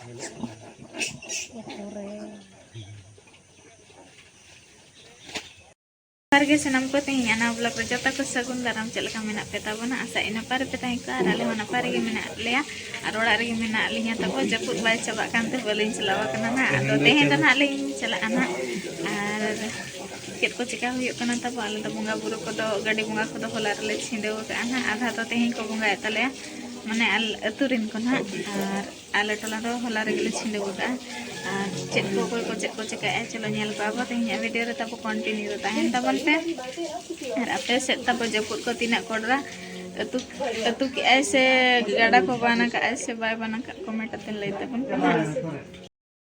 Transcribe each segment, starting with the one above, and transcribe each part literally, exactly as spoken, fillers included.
ᱡᱚᱦᱟᱨ ᱜᱮ ᱥᱟᱱᱟᱢ ᱠᱚ, ᱛᱮᱦᱮᱧ ᱟᱱᱟ vlog ᱨᱮ ᱡᱚᱛᱚ ᱠᱚ ᱥᱟᱹᱜᱩᱱ ᱫᱟᱨᱟᱢ᱾ ᱪᱮᱫ ᱞᱮᱠᱟ ᱢᱮᱱᱟᱜ ᱯᱮ ᱛᱟᱵᱚᱱᱟ? ᱟᱥᱟ ᱤᱧ ᱱᱟᱯᱟᱭ ᱨᱮᱯᱮ ᱛᱟᱦᱮᱸ ᱠᱚᱜᱼᱟ, ᱟᱨ ᱟᱞᱮ ᱦᱚᱸ ᱱᱟᱯᱟᱭ ᱨᱮᱜᱮ ᱢᱮᱱᱟᱜ ᱞᱮᱭᱟ᱾ ᱟᱨ ᱚᱲᱟᱜ ᱨᱮᱜᱮ ᱢᱮᱱᱟᱜ ᱞᱤᱧᱟ ᱛᱟᱵᱚ, ᱡᱟᱹᱯᱩᱫ ᱵᱟᱭ ᱪᱟᱵᱟᱜ ᱠᱟᱱᱛᱮ ᱵᱟᱹᱞᱤᱧ ᱪᱟᱞᱟᱣ ᱟᱠᱟᱱᱟ ᱱᱟᱦᱟᱜ᱾ ᱟᱫᱚ ᱛᱮᱦᱮᱧ ᱫᱚ ᱱᱟᱦᱟᱜ ᱞᱤᱧ ᱪᱟᱞᱟᱜᱼᱟ ᱱᱟᱦᱟᱜ᱾ ᱟᱨ ᱪᱮᱫ ᱠᱚ ᱪᱮᱠᱟ ᱦᱩᱭᱩᱜ ᱠᱟᱱᱟ ᱛᱟᱵᱚ, ᱟᱞᱮ ᱫᱚ ᱵᱚᱸᱜᱟ ᱵᱩᱨᱩ ᱠᱚᱫᱚ, ᱜᱟᱹᱰᱤ ᱵᱚᱸᱜᱟ ᱠᱚᱫᱚ ᱦᱚᱞᱟ ᱨᱮᱞᱮ ᱪᱷᱤᱸᱰᱟᱹᱣ ᱟᱠᱟᱫᱼᱟ ᱱᱟᱦᱟᱜ᱾ ᱟᱫᱷᱟ ᱫᱚ ᱛᱮᱦᱮᱧ ᱠᱚ ᱵᱚᱸᱜᱟᱭᱮᱫ ᱛᱟᱞᱮᱭᱟ, ᱢᱟᱱᱮ ᱟᱞ-, ᱟᱹᱛᱩ ᱨᱮᱱ ᱠᱚ ᱱᱟᱦᱟᱜ᱾ ᱟᱨ ᱟᱞᱮ ᱴᱚᱞᱟ ᱫᱚ ᱦᱚᱞᱟ ᱨᱮᱜᱮ ᱞᱮ ᱪᱷᱤᱸᱰᱟᱹᱣ ᱟᱠᱟᱫᱼᱟ᱾ ᱟᱨ ᱪᱮᱫ ᱠᱚ, ᱚᱠᱚᱭ ᱠᱚ ᱪᱮᱫ ᱠᱚ ᱪᱮᱠᱟᱭᱮᱫᱼᱟ, ᱪᱚᱞᱚ ᱧᱮᱞ ᱠᱚᱣᱟ ᱵᱚ ᱛᱮᱦᱮᱧᱟᱜ video ᱨᱮ ᱛᱟᱵᱚ᱾ Continue ᱨᱮ ᱛᱟᱦᱮᱱ ᱛᱟᱵᱚᱱ ᱯᱮ᱾ ᱟᱨ ᱟᱯᱮ ᱥᱮᱫ ᱛᱟᱵᱚ ᱡᱟᱹᱯᱩᱫ ᱠᱚ ᱛᱤᱱᱟᱹᱜ ᱠᱚᱰᱨᱟ, ᱟᱹᱛᱩ, ᱟᱹᱛᱩ ᱠᱮᱜᱼᱟᱭ ᱥᱮ ᱜᱟᱰᱟ ᱠᱚ ᱵᱟᱱ ᱟᱠᱟᱜᱼᱟᱭ ᱥᱮ ᱵᱟᱭ ᱵᱟᱱ ᱟᱠᱟᱫ, comment ᱟᱛᱮ ᱞᱟᱹᱭ ᱛᱟᱵᱚᱱ ᱯᱮ ᱦᱟᱸᱜ᱾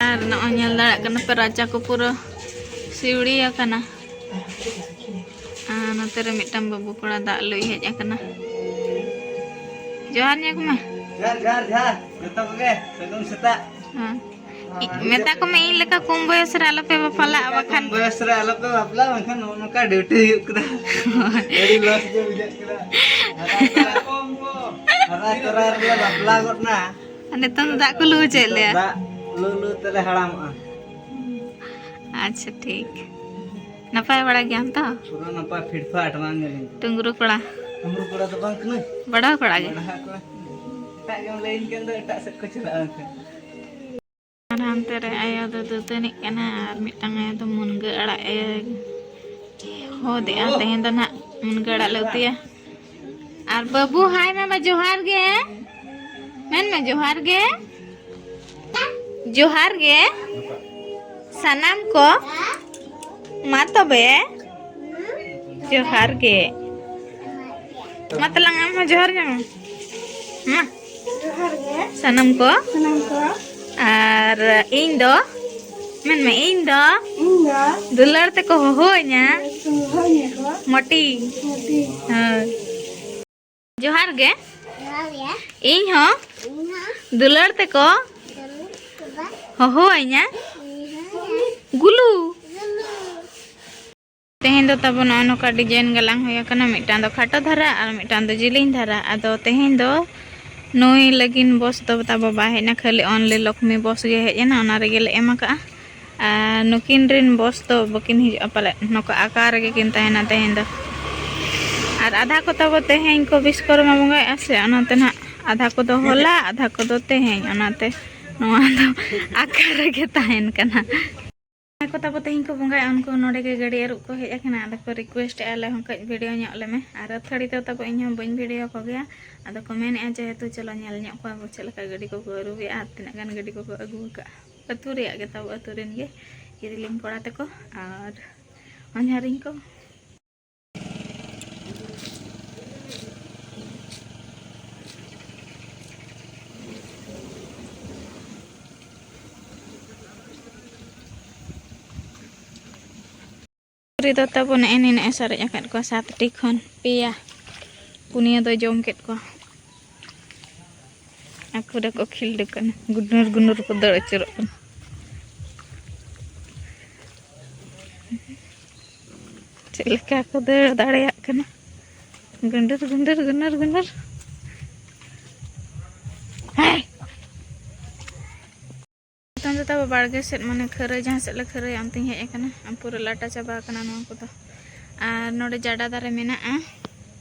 ᱟᱨ ᱱᱚᱜᱼᱚᱭ ᱧᱮᱞ ᱫᱟᱲᱮᱭᱟᱜ ᱠᱟᱱᱟ ᱯᱮ, ᱨᱟᱪᱟ ᱠᱚ ᱯᱩᱨᱟᱹ ᱥᱤᱣᱲᱤ ᱟᱠᱟᱱᱟ᱾ ᱟᱨ ᱱᱚᱛᱮ ᱨᱮ ᱢᱤᱫᱴᱟᱝ ᱵᱟᱹᱵᱩ ᱠᱚᱲᱟ ᱫᱟᱜ ᱞᱩᱭ ᱦᱮᱡ ᱟᱠᱟᱱᱟ᱾ ᱡᱚᱦᱟᱨ ᱧᱚᱜᱽ ᱢᱮ᱾ ᱡᱚᱦᱟᱨ, ᱡᱚᱦᱟᱨ, ᱡᱚᱦᱟᱨ᱾ ᱡᱚᱛᱚ ᱠᱚᱜᱮ ᱥᱟᱹᱜᱩᱱ ᱥᱮᱛᱟᱜ᱾ ᱦᱮᱸ᱾ ᱢᱮᱛᱟ ᱠᱚᱢᱮ, ᱤᱧ ᱞᱮᱠᱟ ᱠᱚᱢ ᱵᱚᱭᱚᱥ ᱨᱮ ᱟᱞᱚᱯᱮ ᱵᱟᱯᱞᱟᱜᱼᱟ, ᱵᱟᱠᱷᱟᱱ ᱠᱚᱢ ᱵᱚᱭᱚᱥ ᱨᱮ ᱟᱞᱚᱯᱮ ᱵᱟᱯᱞᱟᱜᱼᱟ, ᱵᱟᱝᱠᱷᱟᱱ ᱱᱚᱜᱼᱚ ᱱᱚᱝᱠᱟ duty ᱦᱩᱭᱩᱜ ᱠᱟᱱᱟ᱾ ᱟᱹᱰᱤ loss ᱜᱮ ᱵᱩᱡᱷᱟᱹᱜ ᱠᱟᱱᱟ᱾ ᱦᱟᱨᱟ ᱛᱚᱨᱟ, ᱦᱟᱨᱟ ᱛᱚᱨᱟ ᱨᱮᱞᱮ ᱵᱟᱯᱞᱟ ᱜᱚᱫ ᱱᱟ᱾ ᱟᱨ ᱱᱤᱛᱚᱝ ᱫᱚ ᱫᱟᱜ ᱠᱚ ᱞᱩ ᱦᱚᱪᱚᱭᱮᱫ ᱞᱮᱭᱟ᱾ ᱫᱟᱜ ᱞᱩ ᱞᱩ ᱛᱮᱞᱮ ᱦᱟᱲᱟᱢᱚᱜᱼᱟ᱾ ᱟᱪᱪᱷᱟ, ᱴᱷᱤᱠ᱾ ᱱᱟᱯᱟᱭ ᱵᱟᱲᱟ ᱜᱮᱭᱟᱢ ᱛᱚ? ᱯᱩᱨᱟᱹ ᱱᱟᱯᱟᱭ ᱯᱷᱤᱴ ᱯᱷᱟᱴ, ᱵᱟᱝ ᱧᱮᱞᱤᱧ ᱠᱟᱱᱟ᱾ ᱴᱩᱝᱜᱨᱩ ᱠᱚᱲᱟ᱾ ᱴᱩᱝᱜᱨᱩ ᱠᱚᱲᱟ ᱫᱚ ᱵᱟᱝ ᱠᱟᱹᱱᱟᱹᱧ᱾ ᱵᱟᱰᱟ ᱠᱚᱲᱟ ᱜᱮ᱾ ᱵᱟᱰᱟ ᱠᱚᱲᱟ᱾ ᱮᱴᱟᱜ ᱜᱮᱢ ᱞᱟᱹᱭᱟᱹᱧ ᱠᱟᱱ ᱫᱚ, ᱮᱴᱟᱜ ᱥᱮᱫ ᱠᱚ ᱪᱟᱞᱟᱜᱼᱟ ᱮᱱᱠᱷᱟᱱ᱾ ᱟᱨ ᱦᱟᱱᱛᱮ ᱨᱮ ᱟᱭᱳ ᱫᱚ ᱫᱟᱹᱛᱟᱹᱱᱤᱜ ᱠᱟᱱᱟ, ᱟᱨ ᱢᱤᱫᱴᱟᱝ ᱟᱭᱳ ᱫᱚ ᱢᱩᱱᱜᱟᱹ ᱟᱲᱟᱜ ᱮ ᱦᱚᱫᱮᱜᱼᱟ᱾ ᱛᱮᱦᱮᱧ ᱫᱚ ᱱᱟᱦᱟᱜ ᱢᱩᱱᱜᱟᱹ ᱟᱲᱟᱜ ᱞᱮ ᱩᱛᱩᱭᱟ᱾ ᱟᱨ ᱵᱟᱹᱵᱩ, ᱦᱟᱭ ᱢᱮ ᱵᱟ, ᱡᱚᱦᱟᱨ ᱜᱮ᱾ ᱢᱮᱱ ᱢᱮ, ᱡᱚᱦᱟᱨ ᱜᱮ᱾ ᱡᱚᱦᱟᱨ ᱜᱮ ᱥᱟᱱᱟᱢ ᱠᱚ᱾ ᱢᱟ ᱛᱚᱵᱮ, ᱡᱚᱦᱟᱨ ᱜᱮ᱾ ᱢᱟ ᱛᱟᱞᱟᱝ, ᱟᱢ ᱦᱚᱸ ᱡᱚᱦᱟᱨ ᱧᱚᱜ ᱢᱮ᱾ ᱢᱟ᱾ ᱡᱚᱦᱟᱨ ᱜᱮ᱾ ᱥᱟᱱᱟᱢ ᱠᱚ᱾ ᱥᱟᱱᱟᱢ ᱠᱚ᱾ ᱟᱨ ᱤᱧ ᱫᱚ, ᱢᱮᱱ ᱢᱮ, ᱤᱧ ᱫᱚ ᱤᱧ ᱫᱚ ᱫᱩᱞᱟᱹᱲ ᱛᱮᱠᱚ ᱦᱚᱦᱚᱣᱟᱹᱧᱟ᱾ ᱫᱩᱞᱟᱹᱲ ᱛᱮᱠᱚ ᱦᱚᱦᱚᱣᱟᱹᱧᱟ ᱠᱚ᱾ ᱢᱚᱴᱤ᱾ ᱢᱚᱴᱤ᱾ ᱦᱳᱭ᱾ ᱡᱚᱦᱟᱨ ᱜᱮ᱾ ᱡᱚᱦᱟᱨ ᱜᱮ᱾ ᱤᱧ ᱦᱚᱸ ᱤᱧ ᱦᱚᱸ ᱫᱩᱞᱟᱹᱲ ᱛᱮᱠᱚ ᱫᱩᱞᱟᱹᱲ ᱛᱮᱠᱚ ᱦᱚᱦᱚᱣᱟᱹᱧᱟ᱾ ᱦᱚᱦᱚᱣᱟᱹᱧᱟ᱾ ᱜᱩᱞᱩ᱾ ᱜᱩᱞᱩ᱾ ᱛᱮᱦᱮᱧ ᱫᱚ ᱛᱟᱵᱚ ᱱᱚᱜᱼᱚ ᱱᱚᱝᱠᱟ design ᱜᱟᱞᱟᱝ ᱦᱩᱭ ᱟᱠᱟᱱᱟ᱾ ᱢᱤᱫᱴᱟᱝ ᱫᱚ ᱠᱷᱟᱴᱚ ᱫᱷᱟᱨᱟ ᱟᱨ ᱢᱤᱫᱴᱟᱝ ᱫᱚ ᱡᱤᱞᱤᱧ ᱫᱷᱟᱨᱟ᱾ ᱟᱫᱚ ᱛᱮᱦᱮᱧ ᱫᱚ ᱱᱩᱭ ᱞᱟᱹᱜᱤᱫ ᱵᱚᱥ ᱫᱚ ᱛᱟᱵᱚ ᱵᱟᱭ ᱦᱮᱡ ᱮᱱᱟ, ᱠᱷᱟᱹᱞᱤ only ᱞᱚᱠᱷᱢᱤ ᱵᱚᱥ ᱜᱮ ᱦᱮᱡ ᱮᱱᱟ, ᱚᱱᱟ ᱨᱮᱜᱮ ᱞᱮ ᱮᱢ ᱟᱠᱟᱜᱼᱟ᱾ ᱟᱨ ᱱᱩᱠᱤᱱ ᱨᱮᱱ ᱵᱚᱥ ᱫᱚ ᱵᱟᱹᱠᱤᱱ ᱦᱤᱡᱩᱜᱼᱟ ᱯᱟᱞᱮᱫ, ᱱᱚᱝᱠᱟ ᱟᱠᱟ ᱨᱮᱜᱮ ᱠᱤᱱ ᱛᱟᱦᱮᱱᱟ ᱛᱮᱦᱮᱧ ᱫᱚ᱾ ᱟᱨ ᱟᱫᱷᱟ ᱠᱚ ᱛᱟᱵᱚ ᱛᱮᱦᱮᱧ ᱠᱚ ᱵᱤᱥᱠᱚᱨᱢᱟ ᱵᱚᱸᱜᱟᱭᱮᱫᱼᱟ ᱥᱮ, ᱚᱱᱟᱛᱮ ᱱᱟᱦᱟᱜ ᱟᱫᱷᱟ ᱠᱚᱫᱚ ᱦᱚᱞᱟ, ᱟᱫᱷᱟ ᱠᱚᱫᱚ ᱛᱮᱦᱮᱧ, ᱚᱱᱟᱛᱮ ᱱᱚᱣᱟ ᱫᱚ ᱟᱠᱟ ᱨᱮᱜᱮ ᱛᱟᱦᱮᱱ ᱠᱟᱱᱟ᱾ ᱡᱟᱦᱟᱸᱭ ᱠᱚ ᱛᱟᱵᱚ ᱛᱮᱦᱮᱧ ᱠᱚ ᱵᱚᱸᱜᱟᱭᱟ, ᱩᱱᱠᱩ ᱱᱚᱰᱮ ᱜᱮ ᱜᱟᱹᱰᱤ ᱟᱹᱨᱩᱵ ᱠᱚ ᱦᱮᱡ ᱟᱠᱟᱱᱟ᱾ ᱟᱫᱚ ᱠᱚ request ᱮᱫᱼᱟ, "ᱟᱞᱮ ᱦᱚᱸ ᱠᱟᱹᱡ video ᱧᱚᱜ ᱞᱮᱢᱮ᱾" ᱟᱨ ᱟᱹᱛᱷᱟᱹᱲᱤ ᱫᱚ ᱛᱟᱵᱚ ᱤᱧ ᱦᱚᱸ ᱵᱟᱹᱧ video ᱠᱚᱜᱮᱭᱟ᱾ ᱟᱫᱚ ᱠᱚ ᱢᱮᱱᱮᱫᱼᱟ, "ᱡᱮᱦᱮᱛᱩ ᱪᱚᱞᱚ ᱧᱮᱞ ᱧᱚᱜ ᱠᱚᱣᱟ ᱵᱚ ᱪᱮᱫ ᱞᱮᱠᱟ ᱜᱟᱹᱰᱤ ᱠᱚᱠᱚ ᱟᱹᱨᱩᱵᱮᱜᱼᱟ ᱟᱨ ᱛᱤᱱᱟᱹᱜ ᱜᱟᱱ ᱜᱟᱹᱰᱤ ᱠᱚᱠᱚ ᱟᱹᱜᱩ ᱟᱠᱟᱫᱼᱟ᱾" ᱟᱹᱛᱩ ᱨᱮᱭᱟᱜ ᱜᱮ ᱛᱟᱵᱚ, ᱟᱹᱛᱩ ᱨᱮᱱ ᱜᱮ ᱤᱨᱤᱞᱤᱧ ᱠᱚᱲᱟ ᱛᱟᱠᱚ ᱟᱨ ᱦᱚᱧᱦᱟᱨᱤᱧ ᱠᱚ᱾ ᱨᱮᱫᱚ ᱛᱟᱵᱚ ᱱᱮᱜᱼᱮ ᱱᱤᱱᱟᱹᱜ ᱮ ᱥᱟᱨᱮᱡ ᱟᱠᱟᱫ ᱠᱚᱣᱟ, ᱥᱟᱛᱴᱤ ᱠᱷᱚᱱ ᱯᱮᱭᱟ, ᱯᱩᱱᱭᱟᱹ ᱫᱚᱭ ᱡᱚᱢ ᱠᱮᱫ ᱠᱚᱣᱟ᱾ ᱟᱠᱚ ᱫᱚᱠᱚ ᱠᱷᱤᱞᱰᱩ ᱠᱟᱱᱟ, ᱜᱩᱱᱩᱨ ᱜᱩᱱᱩᱨ ᱠᱚ ᱫᱟᱹᱲ ᱟᱹᱪᱩᱨᱚᱜ ᱠᱟᱱᱟ᱾ ᱪᱮᱫ ᱞᱮᱠᱟ ᱠᱚ ᱫᱟᱹᱲ ᱫᱟᱲᱮᱭᱟᱜ ᱠᱟᱱᱟ, ᱜᱩᱱᱩᱨ ᱜᱩᱱᱩᱨ ᱜᱩᱱᱩᱨ ᱜᱩᱱᱩᱨ᱾ ᱦᱮᱸ᱾ ᱱᱤᱛᱚᱝ ᱫᱚ ᱛᱟᱵᱚ ᱵᱟᱲᱜᱮ ᱥᱮᱫ, ᱢᱟᱱᱮ ᱠᱷᱟᱹᱨᱟᱹᱭ ᱡᱟᱦᱟᱸ ᱥᱮᱫ ᱞᱮ ᱠᱷᱟᱹᱨᱟᱹᱭᱟ, ᱚᱱᱛᱮᱧ ᱦᱮᱡ ᱟᱠᱟᱱᱟ᱾ ᱟᱨ ᱯᱩᱨᱟᱹ ᱞᱟᱴᱟ ᱪᱟᱵᱟ ᱟᱠᱟᱱᱟ ᱱᱚᱣᱟ ᱠᱚᱫᱚ᱾ ᱟᱨ ᱱᱚᱰᱮ ᱡᱟᱰᱟ ᱫᱟᱨᱮ ᱢᱮᱱᱟᱜᱼᱟ᱾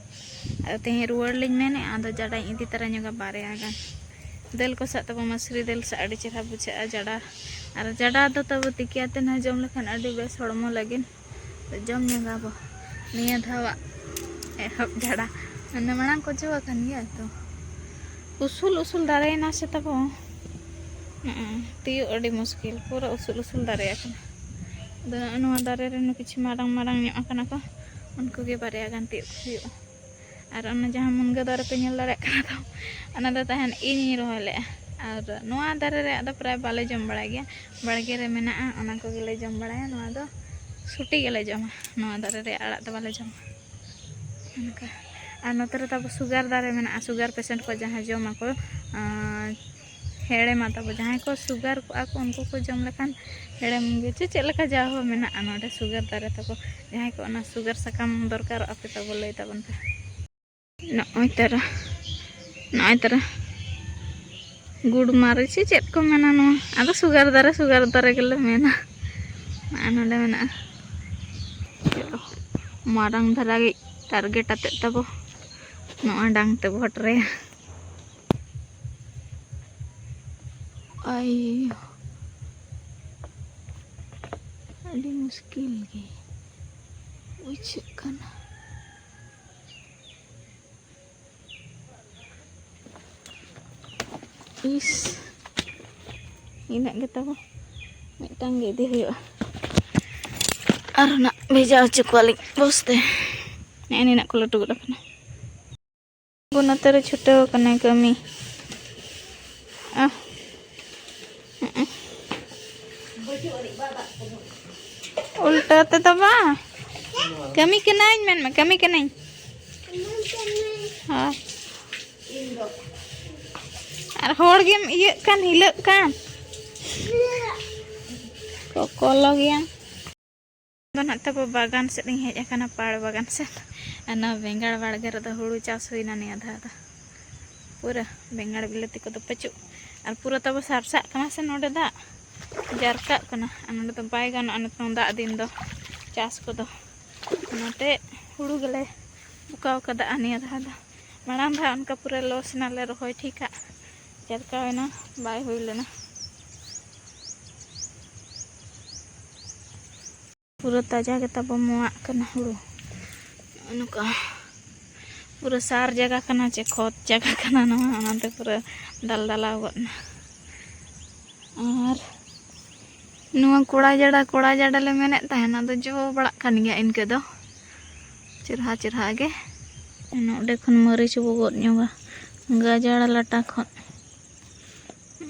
ᱟᱫᱚ ᱛᱮᱦᱮᱧ ᱨᱩᱣᱟᱹᱲ ᱞᱤᱧ ᱢᱮᱱᱮᱫᱼᱟ, ᱟᱫᱚ ᱡᱟᱰᱟᱧ ᱤᱫᱤ ᱛᱟᱨᱟ ᱧᱚᱜᱟ ᱵᱟᱨᱭᱟ ᱜᱟᱱ᱾ ᱫᱟᱹᱞ ᱠᱚ ᱥᱟᱜ ᱛᱟᱵᱚ, ᱢᱟᱹᱥᱨᱤ ᱫᱟᱹᱞ ᱥᱟᱜ ᱟᱹᱰᱤ ᱪᱮᱦᱨᱟ ᱵᱩᱡᱷᱟᱹᱜᱼᱟ ᱡᱟᱰᱟ᱾ ᱟᱨ ᱡᱟᱰᱟ ᱫᱚ ᱛᱟᱵᱚ ᱛᱤᱠᱤ ᱟᱛᱮ ᱦᱚᱸ ᱡᱚᱢ ᱞᱮᱠᱷᱟᱱ ᱟᱹᱰᱤ ᱵᱮᱥ ᱦᱚᱲᱢᱚ ᱞᱟᱹᱜᱤᱫ᱾ ᱡᱚᱢ ᱧᱚᱜᱟᱵᱚ ᱱᱤᱭᱟᱹ ᱫᱷᱟᱣᱟᱜ ᱮᱦᱚᱵ ᱡᱟᱰᱟ᱾ ᱢᱟᱱᱮ ᱢᱟᱲᱟᱝ ᱠᱚ ᱡᱚ ᱟᱠᱟᱱ ᱜᱮᱭᱟ ᱛᱚ᱾ ᱩᱥᱩᱞ ᱩᱥᱩᱞ ᱫᱟᱨᱮᱭᱮᱱᱟ ᱥᱮ ᱛᱟᱵᱚ᱾ ᱦᱮᱸ, ᱛᱤᱭᱳᱜ ᱟᱹᱰᱤ ᱢᱩᱥᱠᱤᱞ, ᱯᱩᱨᱟᱹ ᱩᱥᱩᱞ ᱩᱥᱩᱞ ᱫᱟᱨᱮ ᱟᱠᱟᱱᱟ᱾ ᱟᱫᱚ ᱱᱚᱜᱼᱚ ᱱᱚᱣᱟ ᱫᱟᱨᱮ ᱨᱮᱱ ᱠᱤᱪᱷᱩ ᱢᱟᱨᱟᱝ ᱢᱟᱨᱟᱝ ᱧᱚᱜ ᱟᱠᱟᱱᱟ ᱠᱚ, ᱩᱱᱠᱩ ᱜᱮ ᱵᱟᱨᱭᱟ ᱜᱟᱱ ᱛᱤᱭᱳᱜ ᱠᱚ ᱦᱩᱭᱩᱜᱼᱟ᱾ ᱟᱨ ᱚᱱᱟ ᱡᱟᱦᱟᱸ ᱢᱩᱱᱜᱟᱹ ᱫᱟᱨᱮ ᱯᱮ ᱧᱮᱞ ᱫᱟᱲᱮᱭᱟᱜ ᱠᱟᱱᱟ ᱛᱚ, ᱚᱱᱟ ᱫᱚ ᱛᱟᱦᱮᱱ ᱤᱧᱤᱧ ᱨᱚᱦᱚᱭ ᱞᱮᱫᱼᱟ᱾ ᱟᱨ ᱱᱚᱣᱟ ᱫᱟᱨᱮ ᱨᱮᱭᱟᱜ ᱫᱚ ᱯᱨᱟᱭ ᱵᱟᱞᱮ ᱡᱚᱢ ᱵᱟᱲᱟᱭ ᱜᱮᱭᱟ, ᱵᱟᱲᱜᱮ ᱨᱮ ᱢᱮᱱᱟᱜᱼᱟ, ᱚᱱᱟ ᱠᱚᱜᱮᱞᱮ ᱡᱚᱢ ᱵᱟᱲᱟᱭᱟ᱾ ᱱᱚᱣᱟ ᱫᱚ ᱥᱩᱴᱤ ᱜᱮᱞᱮ ᱡᱚᱢᱟ, ᱱᱚᱣᱟ ᱫᱟᱨᱮ ᱨᱮᱭᱟᱜ ᱟᱲᱟᱜ ᱫᱚ ᱵᱟᱞᱮ ᱡᱚᱢᱟ᱾ ᱚᱱᱠᱟ᱾ ᱟᱨ ᱱᱚᱛᱮ ᱨᱮ ᱛᱟᱵᱚ sugar ᱫᱟᱨᱮ ᱢᱮᱱᱟᱜᱼᱟ, sugar patient ᱠᱚ ᱡᱟᱦᱟᱸᱭ ᱡᱚᱢᱟᱠᱚ, ᱟᱨ ᱦᱮᱲᱮᱢᱟ ᱛᱟᱵᱚ, ᱡᱟᱦᱟᱸᱭ ᱠᱚ sugar ᱠᱚᱜᱼᱟ ᱠᱚ, ᱩᱱᱠᱩ ᱠᱚ ᱡᱚᱢ ᱞᱮᱠᱷᱟᱱ ᱦᱮᱲᱮᱢ ᱜᱮ ᱪᱮ ᱪᱮᱫ ᱞᱮᱠᱟ ᱡᱟ ᱦᱚᱸ ᱢᱮᱱᱟᱜᱼᱟ ᱱᱚᱰᱮ sugar ᱫᱟᱨᱮ ᱛᱟᱵᱚ᱾ ᱡᱟᱦᱟᱸᱭ ᱠᱚ ᱚᱱᱟ sugar ᱥᱟᱠᱟᱢ ᱫᱚᱨᱠᱟᱨᱚᱜᱼᱟ ᱯᱮ ᱛᱟᱵᱚ, ᱞᱟᱹᱭ ᱛᱟᱵᱚᱱ ᱯᱮ᱾ ᱱᱚᱜᱼᱚᱭ ᱛᱟᱨᱟ ᱱᱚᱜᱼᱚᱭ ᱛᱟᱨᱟ ᱜᱩᱲ ᱢᱟᱨᱮ ᱥᱮ ᱪᱮᱫ ᱠᱚ ᱢᱮᱱᱟ ᱱᱚᱣᱟ? ᱟᱫᱚ ᱥᱩᱜᱟᱨ ᱫᱟᱨᱮ, ᱥᱩᱜᱟᱨ ᱫᱟᱨᱮ ᱜᱮᱞᱮ ᱢᱮᱱᱟ᱾ ᱟᱨ ᱱᱚᱰᱮ ᱢᱮᱱᱟᱜᱼᱟ᱾ ᱪᱚᱞᱚ, ᱢᱟᱨᱟᱝ ᱫᱷᱟᱨᱟ ᱜᱮ ᱴᱟᱨᱜᱮᱴ ᱟᱛᱮᱫ ᱛᱟᱵᱚ ᱱᱚᱣᱟ ᱰᱟᱝ ᱛᱮ ᱵᱚ ᱦᱚᱴᱨᱮᱭᱟ᱾ ᱟᱭ, ᱟᱹᱰᱤ ᱢᱩᱥᱠᱤᱞ ᱜᱮ ᱵᱩᱡᱷᱟᱹᱜ ᱠᱟᱱᱟ᱾ ᱤᱥ, ᱤᱱᱟᱹᱜ ᱜᱮ ᱛᱟᱵᱚ, ᱢᱤᱫᱴᱟᱝ ᱜᱮ ᱤᱫᱤ ᱦᱩᱭᱩᱜᱼᱟ᱾ ᱟᱨ ᱱᱟᱜ ᱵᱷᱮᱡᱟ ᱦᱚᱪᱚ ᱠᱚᱣᱟᱞᱤᱧ ᱵᱚᱥ ᱛᱮ᱾ ᱱᱮᱜᱼᱮ ᱱᱤᱱᱟᱹᱜ ᱠᱚ ᱞᱟᱹᱴᱩ ᱜᱚᱫ ᱟᱠᱟᱱᱟ᱾ ᱟᱵᱚ ᱱᱚᱛᱮ ᱨᱮ ᱪᱷᱩᱴᱟᱹᱣ ᱠᱟᱱᱟᱭ ᱠᱟᱹᱢᱤ᱾ ᱟᱦ᱾ ᱦᱮᱸ᱾ ᱩᱞᱴᱟᱹ ᱛᱮᱫᱚ ᱵᱟᱝ᱾ ᱠᱟᱹᱢᱤ ᱠᱟᱹᱱᱟᱹᱧ ᱢᱮᱱ ᱢᱮ, ᱠᱟᱹᱢᱤ ᱠᱟᱹᱱᱟᱹᱧ᱾ ᱦᱳᱭ᱾ ᱟᱨ ᱦᱚᱲ ᱜᱮᱢ ᱤᱭᱟᱹᱜ ᱠᱟᱱ, ᱦᱤᱞᱟᱹᱜ ᱠᱟᱱ᱾ ᱠᱚᱠᱚᱞᱚ ᱜᱮᱭᱟᱢ᱾ ᱫᱚ ᱱᱟᱜ ᱛᱟᱵᱚ ᱵᱟᱜᱟᱱ ᱥᱮᱫ ᱤᱧ ᱦᱮᱡ ᱟᱠᱟᱱᱟ, ᱯᱟᱲ ᱵᱟᱜᱟᱱ ᱥᱮᱫ᱾ ᱟᱨ ᱱᱚᱣᱟ ᱵᱮᱸᱜᱟᱲ ᱵᱟᱲᱜᱮ ᱨᱮᱫᱚ ᱦᱩᱲᱩ ᱪᱟᱥ ᱦᱩᱭᱱᱟ ᱱᱤᱭᱟᱹ ᱫᱷᱟᱣ ᱫᱚ᱾ ᱯᱩᱨᱟᱹ ᱵᱮᱸᱜᱟᱲ ᱵᱤᱞᱟᱹᱛᱤ ᱠᱚᱫᱚ ᱯᱟᱹᱪᱩᱜ᱾ ᱟᱨ ᱯᱩᱨᱟᱹ ᱛᱟᱵᱚ ᱥᱟᱨᱥᱟᱜ ᱠᱟᱱᱟ ᱥᱮ ᱱᱚᱰᱮ ᱫᱟᱜ᱾ ᱡᱟᱨᱠᱟᱜ ᱠᱟᱱᱟ᱾ ᱟᱨ ᱱᱚᱰᱮ ᱫᱚ ᱵᱟᱭ ᱜᱟᱱᱚᱜᱼᱟ ᱱᱤᱛᱚᱝ ᱫᱟᱜ ᱫᱤᱱ ᱫᱚ ᱪᱟᱥ ᱠᱚᱫᱚ᱾ ᱚᱱᱟᱛᱮ ᱦᱩᱲᱩ ᱜᱮᱞᱮ ᱯᱚᱠᱟᱣ ᱠᱟᱫᱟ ᱱᱤᱭᱟᱹ ᱫᱷᱟᱣ ᱫᱚ᱾ ᱢᱟᱲᱟᱝ ᱫᱷᱟᱣ ᱚᱱᱠᱟ ᱯᱩᱨᱟᱹ ᱞᱚᱥ ᱮᱱᱟᱞᱮ ᱨᱚᱦᱚᱭ ᱴᱷᱤᱠᱟᱜ᱾ ᱡᱟᱨᱠᱟᱣ ᱮᱱᱟ, ᱵᱟᱭ ᱦᱩᱭ ᱞᱮᱱᱟ᱾ ᱯᱩᱨᱟᱹ ᱛᱟᱡᱟ ᱜᱮ ᱛᱟᱵᱚ ᱢᱚᱣᱟᱜ ᱠᱟᱱᱟ ᱦᱩᱲᱩ᱾ ᱱᱚᱜᱼᱚ ᱱᱚᱝᱠᱟ ᱯᱩᱨᱟᱹ ᱥᱟᱨ ᱡᱟᱭᱜᱟ ᱠᱟᱱᱟ ᱪᱮ ᱠᱷᱚᱛ ᱡᱟᱭᱜᱟ ᱠᱟᱱᱟ ᱱᱚᱣᱟ, ᱚᱱᱟᱛᱮ ᱯᱩᱨᱟᱹ ᱫᱟᱞ ᱫᱟᱞᱟᱣ ᱜᱚᱫ ᱮᱱᱟ᱾ ᱟᱨ ᱱᱚᱣᱟ ᱠᱚᱲᱟ ᱡᱟᱰᱟ, ᱠᱚᱲᱟ ᱡᱟᱰᱟ ᱞᱮ ᱢᱮᱱᱮᱫ ᱛᱟᱦᱮᱱ, ᱟᱫᱚ ᱡᱚ ᱵᱟᱲᱟᱜ ᱠᱟᱱ ᱜᱮᱭᱟ ᱤᱱᱠᱟᱹ ᱫᱚ, ᱪᱮᱨᱦᱟ ᱪᱮᱨᱦᱟ ᱜᱮ᱾ ᱱᱚᱰᱮ ᱠᱷᱚᱱ ᱢᱟᱹᱨᱤᱪ ᱵᱚ ᱜᱚᱫ ᱧᱚᱜᱟ, ᱜᱟᱡᱟᱲ ᱞᱟᱴᱟ ᱠᱷᱚᱱ᱾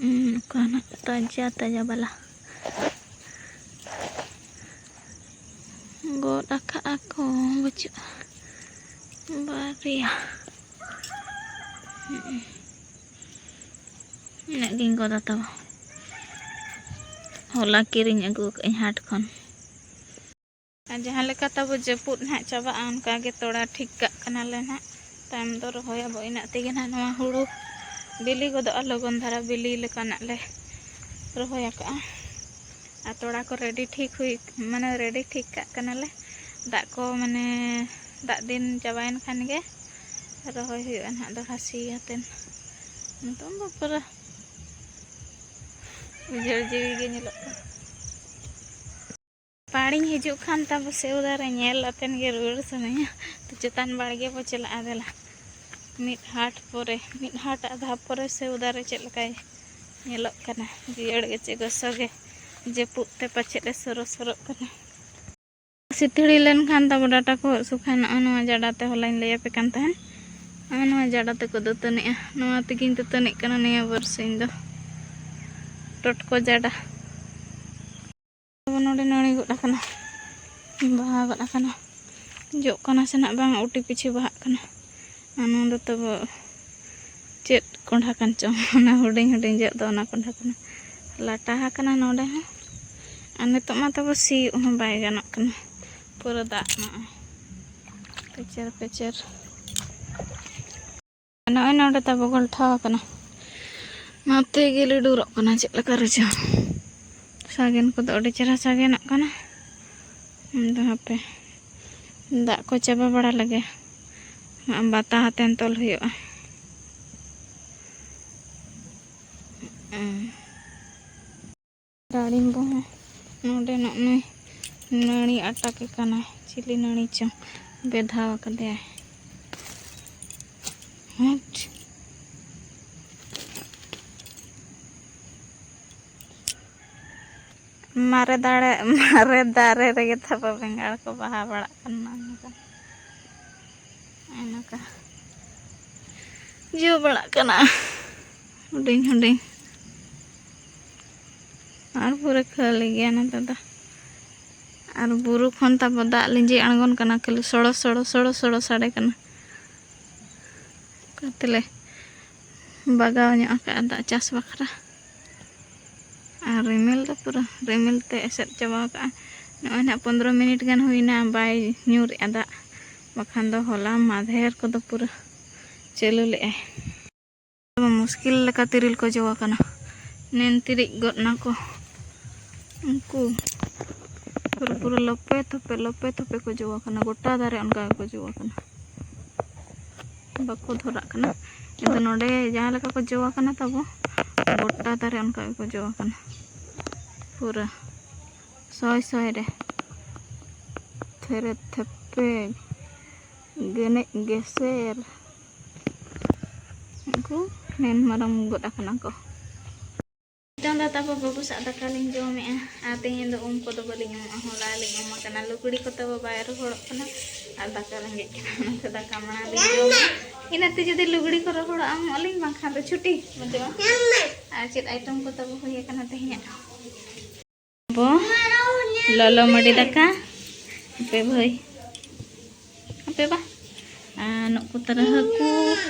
ᱩᱸ, ᱚᱠᱟ ᱱᱟᱜ ᱛᱟᱡᱟ ᱛᱟᱡᱟ ᱵᱟᱞᱟ᱾ ᱜᱚᱫ ᱟᱠᱟᱜᱼᱟ ᱠᱚ, ᱵᱟᱹᱪᱩᱜᱼᱟ᱾ ᱵᱟᱨᱭᱟ᱾ ᱩᱸ, ᱤᱱᱟᱹᱜ ᱜᱤᱧ ᱜᱚᱫᱟ ᱛᱚ᱾ ᱦᱚᱞᱟ ᱠᱤᱨᱤᱧ ᱟᱹᱜᱩ ᱟᱠᱟᱫᱟᱹᱧ ᱦᱟᱴ ᱠᱷᱚᱱ᱾ ᱟᱨ ᱡᱟᱦᱟᱸ ᱞᱮᱠᱟ ᱛᱟᱵᱚ ᱡᱟᱹᱯᱩᱫ ᱱᱟᱦᱟᱜ ᱪᱟᱵᱟᱜᱼᱟ, ᱚᱱᱠᱟ ᱜᱮ ᱛᱚᱲᱟ ᱴᱷᱤᱠ ᱠᱟᱜ ᱠᱟᱱᱟᱞᱮ ᱱᱟᱦᱟᱜ᱾ ᱛᱟᱭᱚᱢ ᱫᱚ ᱨᱚᱦᱚᱭ ᱟᱵᱚ, ᱤᱱᱟᱹᱜ ᱛᱮᱜᱮ ᱱᱟᱦᱟᱜ ᱱᱚᱣᱟ ᱦᱩᱲᱩ ᱵᱤᱞᱤ ᱜᱚᱫᱚᱜᱼᱟ, ᱞᱚᱜᱚᱱ ᱫᱷᱟᱨᱟ ᱵᱤᱞᱤ ᱞᱮᱠᱟᱱᱟᱜ ᱞᱮ ᱨᱚᱦᱚᱭ ᱟᱠᱟᱜᱼᱟ᱾ ᱟᱨ ᱛᱚᱲᱟ ᱠᱚ ᱨᱮᱰᱤ ᱴᱷᱤᱠ ᱦᱩᱭ, ᱢᱟᱱᱮ ᱨᱮᱰᱤ ᱴᱷᱤᱠ ᱠᱟᱜ ᱠᱟᱱᱟᱞᱮ᱾ ᱫᱟᱜ ᱠᱚ ᱢᱟᱱᱮ ᱫᱟᱜ ᱫᱤᱱ ᱪᱟᱵᱟᱭᱮᱱ ᱠᱷᱟᱱ ᱜᱮ ᱨᱚᱦᱚᱭ ᱦᱩᱭᱩᱜᱼᱟ ᱱᱟᱦᱟᱜ ᱫᱚᱲᱦᱟ ᱥᱤ ᱠᱟᱛᱮᱱ᱾ ᱱᱤᱛᱚᱝ ᱫᱚ ᱯᱩᱨᱟᱹ ᱩᱡᱟᱹᱲ ᱡᱤᱣᱤ ᱜᱮ ᱧᱮᱞᱚᱜ ᱠᱟᱱᱟ᱾ ᱯᱟᱲᱤᱧ ᱦᱤᱡᱩᱜ ᱠᱷᱟᱱ ᱛᱟᱵᱚ ᱥᱮᱣ ᱫᱟᱨᱮ ᱧᱮᱞ ᱟᱛᱮᱱ ᱜᱮ ᱨᱩᱣᱟᱹᱲ ᱥᱟᱱᱟᱧᱟ᱾ ᱛᱚ ᱪᱮᱛᱟᱱ ᱵᱟᱲᱜᱮ ᱵᱚ ᱪᱟᱞᱟᱜᱼᱟ, ᱫᱮᱞᱟ᱾ ᱢᱤᱫ ᱦᱟᱴ ᱯᱚᱨᱮ, ᱢᱤᱫ ᱦᱟᱴ ᱟᱫᱷᱟ ᱯᱚᱨᱮ ᱥᱮᱣ ᱫᱟᱨᱮ ᱪᱮᱫ ᱞᱮᱠᱟᱭ ᱧᱮᱞᱚᱜ ᱠᱟᱱᱟ, ᱡᱤᱭᱟᱹᱲ ᱜᱮ ᱪᱮ ᱜᱚᱥᱚ ᱜᱮ, ᱡᱟᱹᱯᱩᱫ ᱛᱮ ᱯᱟᱪᱮᱫ ᱮ ᱥᱚᱨᱚ ᱥᱚᱨᱚᱜ ᱠᱟᱱᱟ᱾ ᱥᱤᱛᱲᱤ ᱞᱮᱱᱠᱷᱟᱱ ᱛᱟᱵᱚ ᱰᱟᱴᱟ ᱠᱚ ᱦᱟᱹᱥᱩ ᱠᱷᱟᱱ, ᱱᱚᱜᱼᱚᱭ ᱱᱚᱣᱟ ᱡᱟᱰᱟ ᱛᱮ ᱦᱚᱞᱟᱧ ᱞᱟᱹᱭ ᱟᱯᱮ ᱠᱟᱱ ᱛᱟᱦᱮᱱ, ᱱᱚᱜᱼᱚᱭ ᱱᱚᱣᱟ ᱡᱟᱰᱟ ᱛᱮᱠᱚ ᱫᱟᱹᱛᱟᱹᱱᱤᱜᱼᱟ᱾ ᱱᱚᱣᱟ ᱛᱮᱜᱮᱧ ᱫᱟᱹᱛᱟᱹᱱᱤᱜ ᱠᱟᱱᱟ ᱱᱤᱭᱟᱹ ᱵᱟᱨᱥᱤᱧ ᱫᱚ, ᱴᱚᱴᱠᱚ ᱡᱟᱰᱟ᱾ ᱱᱚᱰᱮ ᱱᱟᱹᱲᱤ ᱜᱚᱫ ᱟᱠᱟᱱᱟ, ᱵᱟᱦᱟ ᱜᱚᱫ ᱟᱠᱟᱱᱟ, ᱡᱚᱜ ᱠᱟᱱᱟ ᱥᱮ ᱱᱟᱜ ᱵᱟᱝ, ᱩᱴᱤ ᱯᱤᱪᱷᱤ ᱵᱟᱦᱟᱜ ᱠᱟᱱᱟ᱾ ᱟᱨ ᱱᱚᱣᱟ ᱫᱚ ᱛᱟᱵᱚ ᱪᱮᱫ ᱠᱚᱸᱰᱷᱟ ᱠᱟᱱ ᱪᱚᱝ, ᱚᱱᱟ ᱦᱩᱰᱤᱧ ᱦᱩᱰᱤᱧ ᱡᱚᱜ ᱫᱚ ᱚᱱᱟ ᱠᱚᱸᱰᱷᱟ ᱠᱟᱱᱟ᱾ ᱞᱟᱴᱟ ᱟᱠᱟᱱᱟ ᱱᱚᱰᱮ ᱦᱚᱸ᱾ ᱟᱨ ᱱᱤᱛᱚᱜ ᱢᱟ ᱛᱟᱵᱚ ᱥᱤᱭᱳᱜ ᱦᱚᱸ ᱵᱟᱭ ᱜᱟᱱᱚᱜ ᱠᱟᱱᱟ, ᱯᱩᱨᱟᱹ ᱫᱟᱜ ᱱᱚᱜᱼᱚᱭ ᱯᱮᱪᱮᱨ ᱯᱮᱪᱮᱨ᱾ ᱱᱚᱜᱼᱚᱭ ᱱᱚᱰᱮ ᱛᱟᱵᱚ ᱜᱚᱞᱴᱷᱟᱣ ᱟᱠᱟᱱᱟ, ᱱᱚᱛᱮ ᱜᱮ ᱞᱤᱰᱩᱨᱚᱜ ᱠᱟᱱᱟ ᱪᱮᱫ ᱞᱮᱠᱟ ᱨᱮᱪᱚ᱾ ᱥᱟᱜᱮᱱ ᱠᱚᱫᱚ ᱟᱹᱰᱤ ᱪᱮᱦᱨᱟ ᱥᱟᱜᱮᱱᱚᱜ ᱠᱟᱱᱟ᱾ ᱟᱫᱚ ᱦᱟᱯᱮ ᱫᱟᱜ ᱠᱚ ᱪᱟᱵᱟ ᱵᱟᱲᱟ ᱞᱮᱜᱮ, ᱵᱟᱛᱟ ᱟᱛᱮᱱ ᱛᱚᱞ ᱦᱩᱭᱩᱜᱼᱟ᱾ ᱰᱟᱲᱤᱢᱵᱚ ᱦᱚᱸ ᱱᱚᱰᱮ ᱱᱚᱜᱼᱚᱭ ᱱᱟᱹᱲᱤ ᱟᱴᱟᱠᱮ ᱠᱟᱱᱟᱭ, ᱪᱤᱞᱤ ᱱᱟᱹᱲᱤ ᱪᱚ ᱵᱮᱫᱷᱟᱣ ᱟᱠᱟᱫᱮᱭᱟᱭ᱾ ᱦᱮᱸᱴ᱾ ᱢᱟᱨᱮ ᱫᱟᱲᱮ, ᱢᱟᱨᱮ ᱫᱟᱨᱮ ᱨᱮᱜᱮ ᱛᱟᱵᱚ ᱵᱮᱸᱜᱟᱲ ᱠᱚ ᱵᱟᱦᱟ ᱵᱟᱲᱟᱜ ᱠᱟᱱᱟ᱾ ᱱᱚᱝᱠᱟ, ᱱᱚᱝᱠᱟ ᱡᱚ ᱵᱟᱲᱟᱜ ᱠᱟᱱᱟ ᱦᱩᱰᱤᱧ ᱦᱩᱰᱤᱧ᱾ ᱟᱨ ᱯᱩᱨᱟᱹ ᱠᱷᱟᱹᱞᱤ ᱜᱮᱭᱟ ᱱᱚᱛᱮ ᱫᱚ᱾ ᱟᱨ ᱵᱩᱨᱩ ᱠᱷᱚᱱ ᱛᱟᱵᱚ ᱫᱟᱜ ᱞᱤᱸᱡᱤ ᱟᱬᱜᱚᱱ ᱠᱟᱱᱟ, ᱠᱷᱟᱹᱞᱤ ᱥᱚᱲᱚ ᱥᱚᱲᱚ ᱥᱚᱲᱚ ᱥᱚᱲᱚ ᱥᱟᱰᱮ ᱠᱟᱱᱟ᱾ ᱚᱱᱠᱟ ᱛᱮᱞᱮ ᱵᱟᱜᱟᱣ ᱧᱚᱜ ᱟᱠᱟᱫᱼᱟ ᱫᱟᱜ ᱪᱟᱥ ᱵᱟᱠᱷᱨᱟ᱾ ᱟᱨ ᱨᱤᱢᱤᱞ ᱫᱚ ᱯᱩᱨᱟᱹ ᱨᱤᱢᱤᱞ ᱛᱮ ᱮᱥᱮᱫ ᱪᱟᱵᱟ ᱟᱠᱟᱫᱼᱟ᱾ ᱱᱚᱜᱼᱚᱭ ᱱᱟᱦᱟᱜ ᱯᱚᱱᱫᱽᱨᱚ ᱢᱤᱱᱤᱴ ᱜᱟᱱ ᱦᱩᱭᱱᱟ, ᱵᱟᱭ ᱧᱩᱨᱮᱜᱼᱟ ᱫᱟᱜ᱾ ᱵᱟᱠᱷᱟᱱ ᱫᱚ ᱦᱚᱞᱟ ᱢᱟᱫᱷᱮᱨ ᱠᱚᱫᱚ ᱯᱩᱨᱟᱹ ᱪᱟᱹᱞᱩ ᱞᱮᱫᱼᱟᱭ᱾ ᱢᱩᱥᱠᱤᱞ ᱞᱮᱠᱟ ᱛᱤᱨᱤᱞ ᱠᱚ ᱡᱚ ᱟᱠᱟᱱᱟ᱾ ᱱᱮᱱ ᱛᱤᱨᱤᱡ ᱜᱚᱫ ᱱᱟᱠᱚ ᱩᱱᱠᱩ᱾ ᱯᱩᱨᱟᱹ, ᱯᱩᱨᱟᱹ ᱞᱚᱯᱮ ᱛᱷᱚᱯᱮ, ᱞᱚᱯᱮ ᱛᱷᱚᱯᱮ ᱠᱚ ᱡᱚ ᱟᱠᱟᱱᱟ᱾ ᱜᱚᱴᱟ ᱫᱟᱨᱮ ᱚᱱᱠᱟ ᱜᱮᱠᱚ ᱡᱚ ᱟᱠᱟᱱᱟ᱾ ᱵᱟᱠᱚ ᱫᱷᱚᱨᱟᱜ ᱠᱟᱱᱟ᱾ ᱠᱤᱱᱛᱩ ᱱᱚᱰᱮ ᱡᱟᱦᱟᱸ ᱞᱮᱠᱟ ᱠᱚ ᱡᱚ ᱟᱠᱟᱱᱟ ᱛᱟᱵᱚ, ᱜᱚᱴᱟ ᱫᱟᱨᱮ ᱚᱱᱠᱟ ᱜᱮᱠᱚ ᱡᱚ ᱟᱠᱟᱱᱟ᱾ ᱯᱩᱨᱟᱹ ᱥᱚᱭ ᱥᱚᱭ ᱨᱮ᱾ ᱛᱷᱮᱨᱮ ᱛᱷᱮᱯᱮ᱾ ᱜᱮᱱᱮᱡ ᱜᱮᱥᱮᱨ᱾ ᱩᱱᱠᱩ ᱱᱮᱱ ᱢᱟᱨᱟᱝ ᱜᱚᱫ ᱟᱠᱟᱱᱟ ᱠᱚ᱾ ᱱᱤᱛᱚᱝ ᱫᱚ ᱛᱟᱵᱚ ᱵᱟᱹᱵᱩ ᱥᱟᱜ ᱫᱟᱠᱟ ᱞᱤᱧ ᱡᱚᱢᱮᱜᱼᱟ᱾ ᱟᱨ ᱛᱮᱦᱮᱧ ᱫᱚ ᱩᱢ ᱠᱚᱫᱚ ᱵᱟᱹᱞᱤᱧ ᱩᱢᱚᱜᱼᱟ, ᱦᱚᱞᱟ ᱞᱤᱧ ᱩᱢ ᱟᱠᱟᱱᱟ᱾ ᱞᱩᱜᱽᱲᱤ ᱠᱚ ᱛᱟᱵᱚ ᱵᱟᱭ ᱨᱚᱦᱚᱲᱚᱜ ᱠᱟᱱᱟ᱾ ᱟᱨ ᱫᱟᱠᱟ ᱨᱮᱸᱜᱮᱡ ᱠᱟᱱᱟ, ᱚᱱᱟᱛᱮ ᱫᱟᱠᱟ ᱢᱟᱲᱟᱝ ᱞᱤᱧ ᱡᱚᱢᱟ᱾ ᱤᱱᱟᱹᱛᱮ ᱡᱩᱫᱤ ᱞᱩᱜᱽᱲᱤ ᱠᱚ ᱨᱚᱦᱚᱲᱚᱜᱼᱟ, ᱩᱢᱚᱜ ᱟᱹᱞᱤᱧ, ᱵᱟᱝᱠᱷᱟᱱ ᱫᱚ ᱪᱷᱩᱴᱤ᱾ ᱢᱟ ᱡᱚᱢᱟ᱾ ᱟᱨ ᱪᱮᱫ item ᱠᱚ ᱛᱟᱵᱚ ᱦᱩᱭ ᱟᱠᱟᱱᱟ ᱛᱮᱦᱮᱧᱟᱜ? ᱵᱚ ᱞᱚᱞᱚ ᱢᱟᱹᱰᱤ ᱫᱟᱠᱟ᱾ ᱟᱯᱮ ᱵᱷᱟᱹᱭ, ᱟᱯᱮ ᱵᱟ? ᱟᱨ ᱱᱩᱠᱩ ᱛᱟᱨᱟ ᱦᱟᱹᱠᱩ,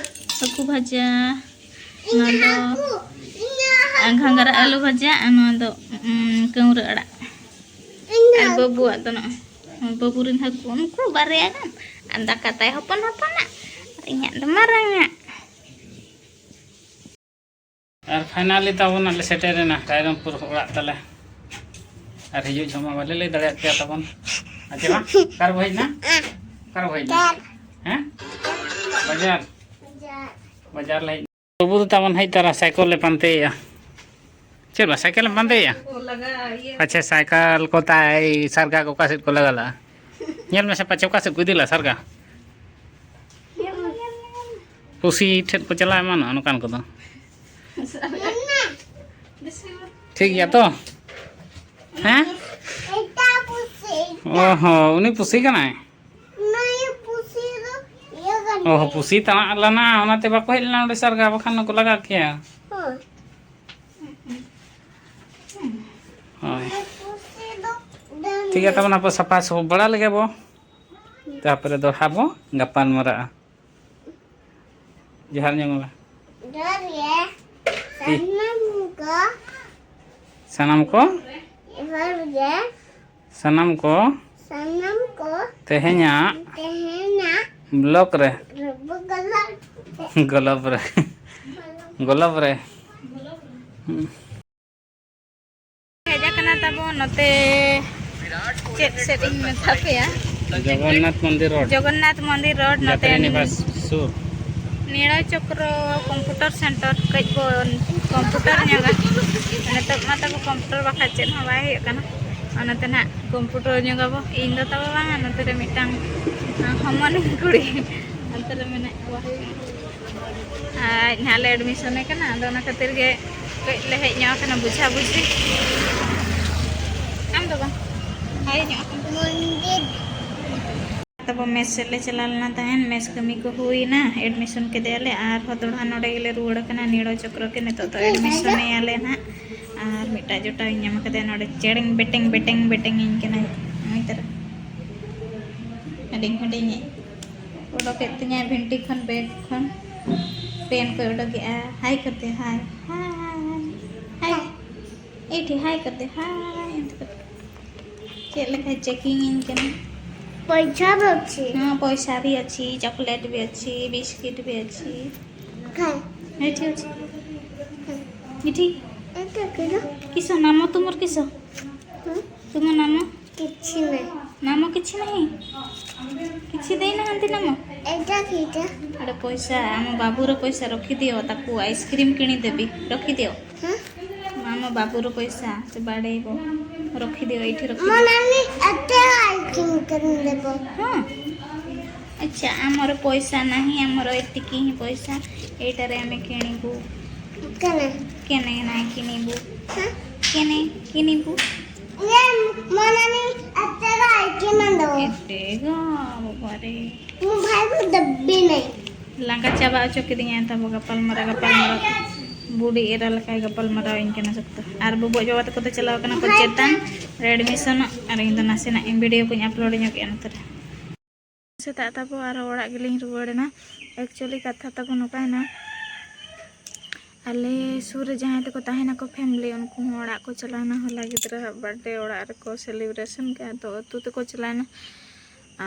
ᱦᱟᱹᱠᱩ ᱵᱷᱟᱡᱟ᱾ ᱱᱚᱣᱟ ᱫᱚ ᱜᱷᱟᱸᱜᱽᱨᱟ ᱟᱹᱞᱩ ᱵᱷᱟᱡᱟ, ᱟᱨ ᱱᱚᱣᱟ ᱫᱚ, ᱩᱸ, ᱠᱟᱹᱣᱨᱟᱹ ᱟᱲᱟᱜ᱾ ᱟᱨ ᱵᱟᱹᱵᱩᱣᱟᱜ ᱫᱚ ᱱᱚᱜᱼᱚᱭ ᱵᱟᱹᱵᱩ ᱨᱮᱱ ᱦᱟᱹᱠᱩ, ᱩᱱᱠᱩ ᱵᱟᱨᱭᱟ ᱜᱟᱱ᱾ ᱟᱨ ᱫᱟᱠᱟ ᱛᱟᱭ ᱦᱚᱯᱚᱱ ᱦᱚᱯᱚᱱᱟᱜ, ᱟᱨ ᱤᱧᱟᱹᱜ ᱫᱚ ᱢᱟᱨᱟᱝᱟᱜ᱾ ᱟᱨ finally ᱛᱟᱵᱚᱱ ᱟᱞᱮ ᱥᱮᱴᱮᱨᱮᱱᱟ ᱨᱟᱭᱨᱚᱝᱯᱩᱨ ᱚᱲᱟᱜ ᱛᱟᱞᱮ᱾ ᱟᱨ ᱦᱤᱡᱩᱜ ᱡᱚᱦᱚᱜ ᱢᱟ ᱵᱟᱞᱮ ᱞᱟᱹᱭ ᱫᱟᱲᱮᱭᱟᱜ ᱯᱮᱭᱟ ᱛᱟᱵᱚᱱ᱾ ᱟᱨ ᱪᱮ ᱵᱟᱝ? ᱚᱠᱟ ᱨᱮᱵᱚ ᱦᱮᱡ ᱮᱱᱟ? ᱚᱠᱟ ᱨᱮᱵᱚ ᱦᱮᱡ ᱮᱱᱟ? ᱦᱮᱸ? ᱵᱟᱡᱟᱨ᱾ ᱵᱟᱡᱟᱨ ᱞᱮ ᱦᱮᱡ ᱮᱱᱟ᱾ ᱵᱟᱹᱵᱩ ᱫᱚ ᱛᱟᱵᱚᱱ ᱦᱮᱡ ᱛᱟᱨᱟ ᱥᱟᱭᱠᱮᱞ ᱞᱮ ᱯᱟᱱᱛᱮᱭᱮᱜᱼᱟ᱾ ᱪᱮᱫ ᱵᱟ, ᱥᱟᱭᱠᱮᱞ ᱮᱢ ᱯᱟᱱᱛᱮᱭᱮᱜᱼᱟ? ᱟᱪᱪᱷᱟ, ᱥᱟᱭᱠᱮᱞ ᱠᱚ ᱛᱟᱭ ᱥᱟᱨᱜᱟ ᱠᱚ ᱚᱠᱟ ᱥᱮᱫ ᱠᱚ ᱞᱟᱜᱟ ᱞᱟᱜᱼᱟ? ᱧᱮᱞ ᱢᱮᱥᱮ ᱯᱟᱪᱮ ᱚᱠᱟ ᱥᱮᱫ ᱠᱚ ᱤᱫᱤ ᱞᱟᱜᱼᱟ ᱥᱟᱨᱜᱟ? ᱯᱩᱥᱤ ᱴᱷᱮᱱ ᱠᱚ ᱪᱟᱞᱟᱣ ᱮᱢᱟᱱᱚᱜᱼᱟ ᱱᱚᱝᱠᱟᱱ ᱠᱚᱫᱚ᱾ ᱴᱷᱤᱠ ᱜᱮᱭᱟ ᱛᱚ? ᱦᱮᱸ? ᱮᱴᱟᱜ ᱯᱩᱥᱤ᱾ ᱚ ᱦᱚᱸ, ᱩᱱᱤ ᱯᱩᱥᱤ ᱠᱟᱱᱟᱭ? ᱱᱩᱭ ᱯᱩᱥᱤ ᱫᱚ ᱤᱭᱟᱹ ᱠᱟᱱ ᱚ ᱦᱚᱸ, ᱛᱟᱭᱟ᱾ ᱯᱩᱥᱤ ᱛᱟᱬᱟᱜ ᱞᱮᱱᱟ, ᱚᱱᱟᱛᱮ ᱵᱟᱠᱚ ᱦᱮᱡ ᱞᱮᱱᱟ ᱱᱚᱰᱮ ᱥᱟᱨᱜᱟ, ᱵᱟᱠᱷᱟᱱ ᱱᱩᱠᱩ ᱞᱟᱜᱟ ᱠᱮᱭᱟ᱾ ᱦᱳᱭ᱾ ᱦᱳᱭ᱾ ᱯᱩᱥᱤ ᱫᱚ ᱰᱟᱹᱱ ᱴᱷᱤᱠ ᱜᱮᱭᱟ, ᱜᱮ᱾ ᱛᱟᱵᱚᱱ ᱟᱯᱮ ᱥᱟᱯᱷᱟ ᱥᱟᱹᱯᱷᱤ ᱵᱟᱲᱟ ᱞᱮᱜᱮ ᱵᱚ, ᱛᱟᱨᱯᱚᱨᱮ ᱫᱚ ᱦᱟᱸᱜ ᱵᱚ ᱜᱟᱯᱟᱞ ᱢᱟᱨᱟᱜᱼᱟ᱾ ᱡᱚᱦᱟᱨ ᱧᱚᱜ ᱢᱮ᱾ ᱡᱚᱦᱟᱨ ᱜᱮ᱾ ᱴᱷᱤᱠ᱾ ᱥᱟᱱᱟᱢ ᱠᱚ᱾ ᱥᱟᱱᱟᱢ ᱠᱚ? ᱡᱚᱦᱟᱨ ᱜᱮ᱾ ᱥᱟᱱᱟᱢ ᱠᱚ᱾ ᱥᱟᱱᱟᱢ ᱠᱚ ᱛᱮᱦᱮᱧᱟᱜ ᱛᱮᱦᱮᱧᱟᱜ ᱵᱞᱚᱜ ᱨᱮ ᱨᱩᱵᱩ ᱜᱚᱞᱚᱵ ᱜᱚᱞᱚᱵ ᱨᱮ ᱜᱚᱞᱚᱵ ᱨᱮ ᱦᱮᱡ ᱟᱠᱟᱱᱟ ᱛᱟᱵᱚ ᱱᱚᱛᱮ, ᱪᱮᱫ ᱥᱮᱫ ᱤᱧ ᱢᱮᱛᱟ ᱯᱮᱭᱟ? ᱡᱚᱜᱚᱱᱱᱟᱛᱷ ᱢᱚᱱᱫᱤᱨ ᱨᱳᱰ᱾ ᱡᱚᱜᱚᱱᱱᱟᱛᱷ ᱢᱚᱱᱫᱤᱨ ᱨᱳᱰ ᱱᱚᱛᱮ᱾ ᱡᱟᱛᱨᱤ ᱱᱤᱵᱟᱥ ᱥᱩᱨ᱾ ᱱᱤᱲᱚ ᱪᱚᱠᱨᱚ ᱠᱚᱢᱯᱩᱴᱟᱨ ᱥᱮᱱᱴᱟᱨ ᱠᱟᱹᱡ ᱵᱚᱱ ᱠᱚᱢᱯᱩᱴᱟᱨ ᱧᱚᱜᱟ᱾ ᱱᱤᱛᱚᱜ ᱢᱟ ᱛᱟᱵᱚ ᱠᱚᱢᱯᱩᱴᱟᱨ ᱵᱟᱠᱷᱟᱡ ᱪᱮᱫ ᱦᱚᱸ ᱵᱟᱭ ᱦᱩᱭᱩᱜ ᱠᱟᱱᱟ᱾ ᱚᱱᱟᱛᱮ ᱱᱟᱦᱟᱜ ᱠᱚᱢᱯᱩᱴᱟᱨ ᱧᱚᱜᱟᱵᱚ᱾ ᱤᱧ ᱫᱚ ᱛᱟᱵᱚ ᱵᱟᱝᱟ, ᱱᱚᱛᱮ ᱨᱮ ᱢᱤᱫᱴᱟᱝ ᱦᱚᱢᱚᱱᱤᱧ ᱠᱩᱲᱤ ᱚᱱᱛᱮ ᱨᱮ ᱢᱮᱱᱟᱜ ᱠᱚᱣᱟ᱾ ᱟᱨ ᱱᱟᱦᱟᱜ ᱞᱮ ᱮᱰᱢᱤᱥᱚᱱᱮ ᱠᱟᱱᱟ, ᱟᱫᱚ ᱚᱱᱟ ᱠᱷᱟᱹᱛᱤᱨ ᱜᱮ ᱠᱟᱹᱡ ᱞᱮ ᱦᱮᱡ ᱧᱚᱜ ᱟᱠᱟᱱᱟ ᱵᱩᱡᱷᱟᱹ ᱵᱩᱡᱷᱤ᱾ ᱟᱢ ᱫᱚ ᱵᱟᱝ? ᱦᱮᱡ ᱧᱚᱜ ᱟᱠᱟᱱᱟ᱾ ᱢᱚᱱᱫᱤᱨ᱾ ᱛᱟᱵᱚ ᱢᱮᱥ ᱥᱮᱫ ᱞᱮ ᱪᱟᱞᱟᱣ ᱞᱮᱱᱟ ᱛᱟᱦᱮᱱ, ᱢᱮᱥ ᱠᱟᱹᱢᱤ ᱠᱚ ᱦᱩᱭᱱᱟ, ᱮᱰᱢᱤᱥᱚᱱ ᱠᱮᱫᱮᱭᱟᱞᱮ, ᱟᱨᱦᱚᱸ ᱫᱚᱲᱦᱟ ᱱᱚᱰᱮ ᱜᱮᱞᱮ ᱨᱩᱣᱟᱹᱲ ᱠᱟᱱᱟ ᱱᱤᱲᱚ ᱪᱚᱠᱨᱚ ᱜᱮ᱾ ᱱᱤᱛᱚᱜ ᱫᱚ ᱮᱰᱢᱤᱥᱚᱱᱮᱭᱟᱞᱮ ᱱᱟᱦᱟᱜ᱾ ᱟᱨ ᱢᱤᱫᱴᱟᱝ ᱡᱚᱴᱟᱣᱤᱧ ᱧᱟᱢ ᱠᱟᱫᱮᱭᱟ ᱱᱚᱰᱮ, ᱪᱮᱲᱮᱝ ᱵᱮᱴᱮᱝ ᱵᱮᱴᱮᱝ ᱵᱮᱴᱮᱝ ᱤᱧ ᱠᱟᱱᱟᱭ ᱱᱩᱭ ᱛᱟᱨᱟ᱾ ᱦᱩᱰᱤᱧ ᱦᱩᱰᱤᱧᱤᱡ ᱚᱰᱚᱠᱮᱫ ᱛᱤᱧᱟᱭ ᱵᱷᱤᱱᱴᱤ ᱠᱷᱚᱱ, ᱵᱮᱜᱽ ᱠᱷᱚᱱ ᱯᱮᱱ ᱠᱚᱭ ᱚᱰᱚᱠᱮᱜᱼᱟ᱾ ᱦᱟᱭ ᱠᱟᱛᱮ, ᱦᱟᱭ, ᱦᱟᱭ, ᱦᱟᱭ᱾ ᱮᱭᱴᱷᱤ ᱦᱟᱭ ᱠᱟᱛᱮ, ᱦᱟᱭ ᱮᱱᱛᱮ ᱠᱟᱛᱮ᱾ ᱪᱮᱫ ᱞᱮᱠᱟᱭ ᱪᱮᱠᱤᱝ ᱤᱧ ᱠᱟᱱᱟ᱾ पैसा भी अच्छी। हाँ, पैसा भी अच्छी, चॉकलेट भी अच्छी, बिस्किट भी अच्छी। खाए। ଏଇଠି ଅଛି। ଏଇଠି। ଏଇଟା କିଲୋ। କିସ ନାମ ତୁମର କିସ? ହୁଁ? ତୁମ ନାମ? କିଛି ନାହିଁ। ନାମ କିଛି ନାହିଁ? କିଛି ଦେଇନାହାନ୍ତି ନାମ? ଏଇଟା କିଟା? ଗୋଟେ ପଇସା, ଆମ ବାବୁର ପଇସା ରଖିଦିଅ, ତାକୁ ଆଇସ୍କ୍ରିମ୍ କିଣିଦେବି, ରଖିଦିଅ। ହୁଁ? ଆମ ବାବୁର ପଇସା, ସେ ବାଡ଼େଇବ, ରଖିଦିଅ, ଏଇଠି ମୋ ରଖିଦିଅ। ନାନୀ ଏତେ ଆଇସ୍କ୍ରିମ୍ କିଣିଦେବ। ହଁ। ଆଚ୍ଛା, ଆମର ପଇସା ନାହିଁ, ଆମର ଏତିକି ହିଁ ପଇସା, ଏଇଟାରେ ଆମେ କିଣିବୁ। କେନେ? କେନେ ନାହିଁ କିଣିବୁ। ହଁ? କେନେ କିଣିବୁ। ଇଏ ମୋ ନାନୀ ଏତେ ଆଇସ୍କ୍ରିମ୍ ଆଣିଦେବ। ଏତେ ଗ ବାବାରେ। ମୋ ଭାଇକୁ ଦେବି ନାହିଁ। ᱞᱟᱸᱜᱟ ᱪᱟᱵᱟ ᱦᱚᱪᱚ ᱠᱤᱫᱤᱧᱟᱭ ᱛᱟᱵᱚ ᱜᱟᱯᱟᱞ ᱢᱟᱨᱟᱣ, ᱜᱟᱯᱟᱞ ᱢᱟᱨᱟᱣ᱾ ᱵᱩᱰᱷᱤ ᱮᱨᱟ ᱞᱮᱠᱟᱭ ᱜᱟᱯᱟᱞ ᱢᱟᱨᱟᱣ ᱤᱧ ᱠᱟᱱᱟ ᱥᱚᱠᱛᱚ᱾ ᱟᱨ ᱵᱚᱵᱚ ᱵᱟᱵᱟ ᱛᱟᱠᱚ ᱫᱚ ᱪᱟᱞᱟᱣ ᱠᱟᱱᱟ ᱠᱚ ᱪᱮᱛᱟᱱ ᱨᱮ ᱮᱰᱢᱤᱥᱚᱱᱚᱜ, ᱟᱨ ᱤᱧ ᱫᱚ ᱱᱟᱥᱮᱱᱟᱜ ᱤᱧ ᱵᱷᱤᱰᱤᱭᱳ ᱠᱚᱧ ᱟᱯᱞᱳᱰ ᱧᱚᱜ ᱮᱫᱼᱟ ᱱᱚᱛᱮ ᱨᱮ᱾ ᱥᱮᱛᱟᱜ ᱛᱟᱵᱚ ᱟᱨᱦᱚᱸ ᱚᱲᱟᱜ ᱜᱮᱞᱤᱧ ᱨᱩᱣᱟᱹᱲ ᱮᱱᱟ᱾ ᱮᱠᱪᱩᱭᱮᱞᱤ ᱠᱟᱛᱷᱟ ᱛᱟᱵᱚ ᱱᱚᱝᱠᱟᱭᱮᱱᱟ, ᱟᱞᱮ ᱥᱩᱨ ᱨᱮ ᱡᱟᱦᱟᱸᱭ ᱛᱟᱠᱚ ᱛᱟᱦᱮᱱᱟᱠᱚ ᱯᱷᱮᱢᱞᱤ, ᱩᱱᱠᱩ ᱦᱚᱸ ᱚᱲᱟᱜ ᱠᱚ ᱪᱟᱞᱟᱣᱱᱟ᱾ ᱦᱚᱞᱟ ᱜᱤᱫᱽᱨᱟᱹᱣᱟᱜ ᱵᱟᱨᱛᱷᱰᱮ ᱚᱲᱟᱜ ᱨᱮᱠᱚ ᱥᱮᱞᱤᱵᱨᱮᱥᱚᱱ ᱠᱮᱫᱟ, ᱛᱚ ᱟᱹᱛᱩ ᱛᱮᱠᱚ ᱪᱟᱞᱟᱣᱱᱟ᱾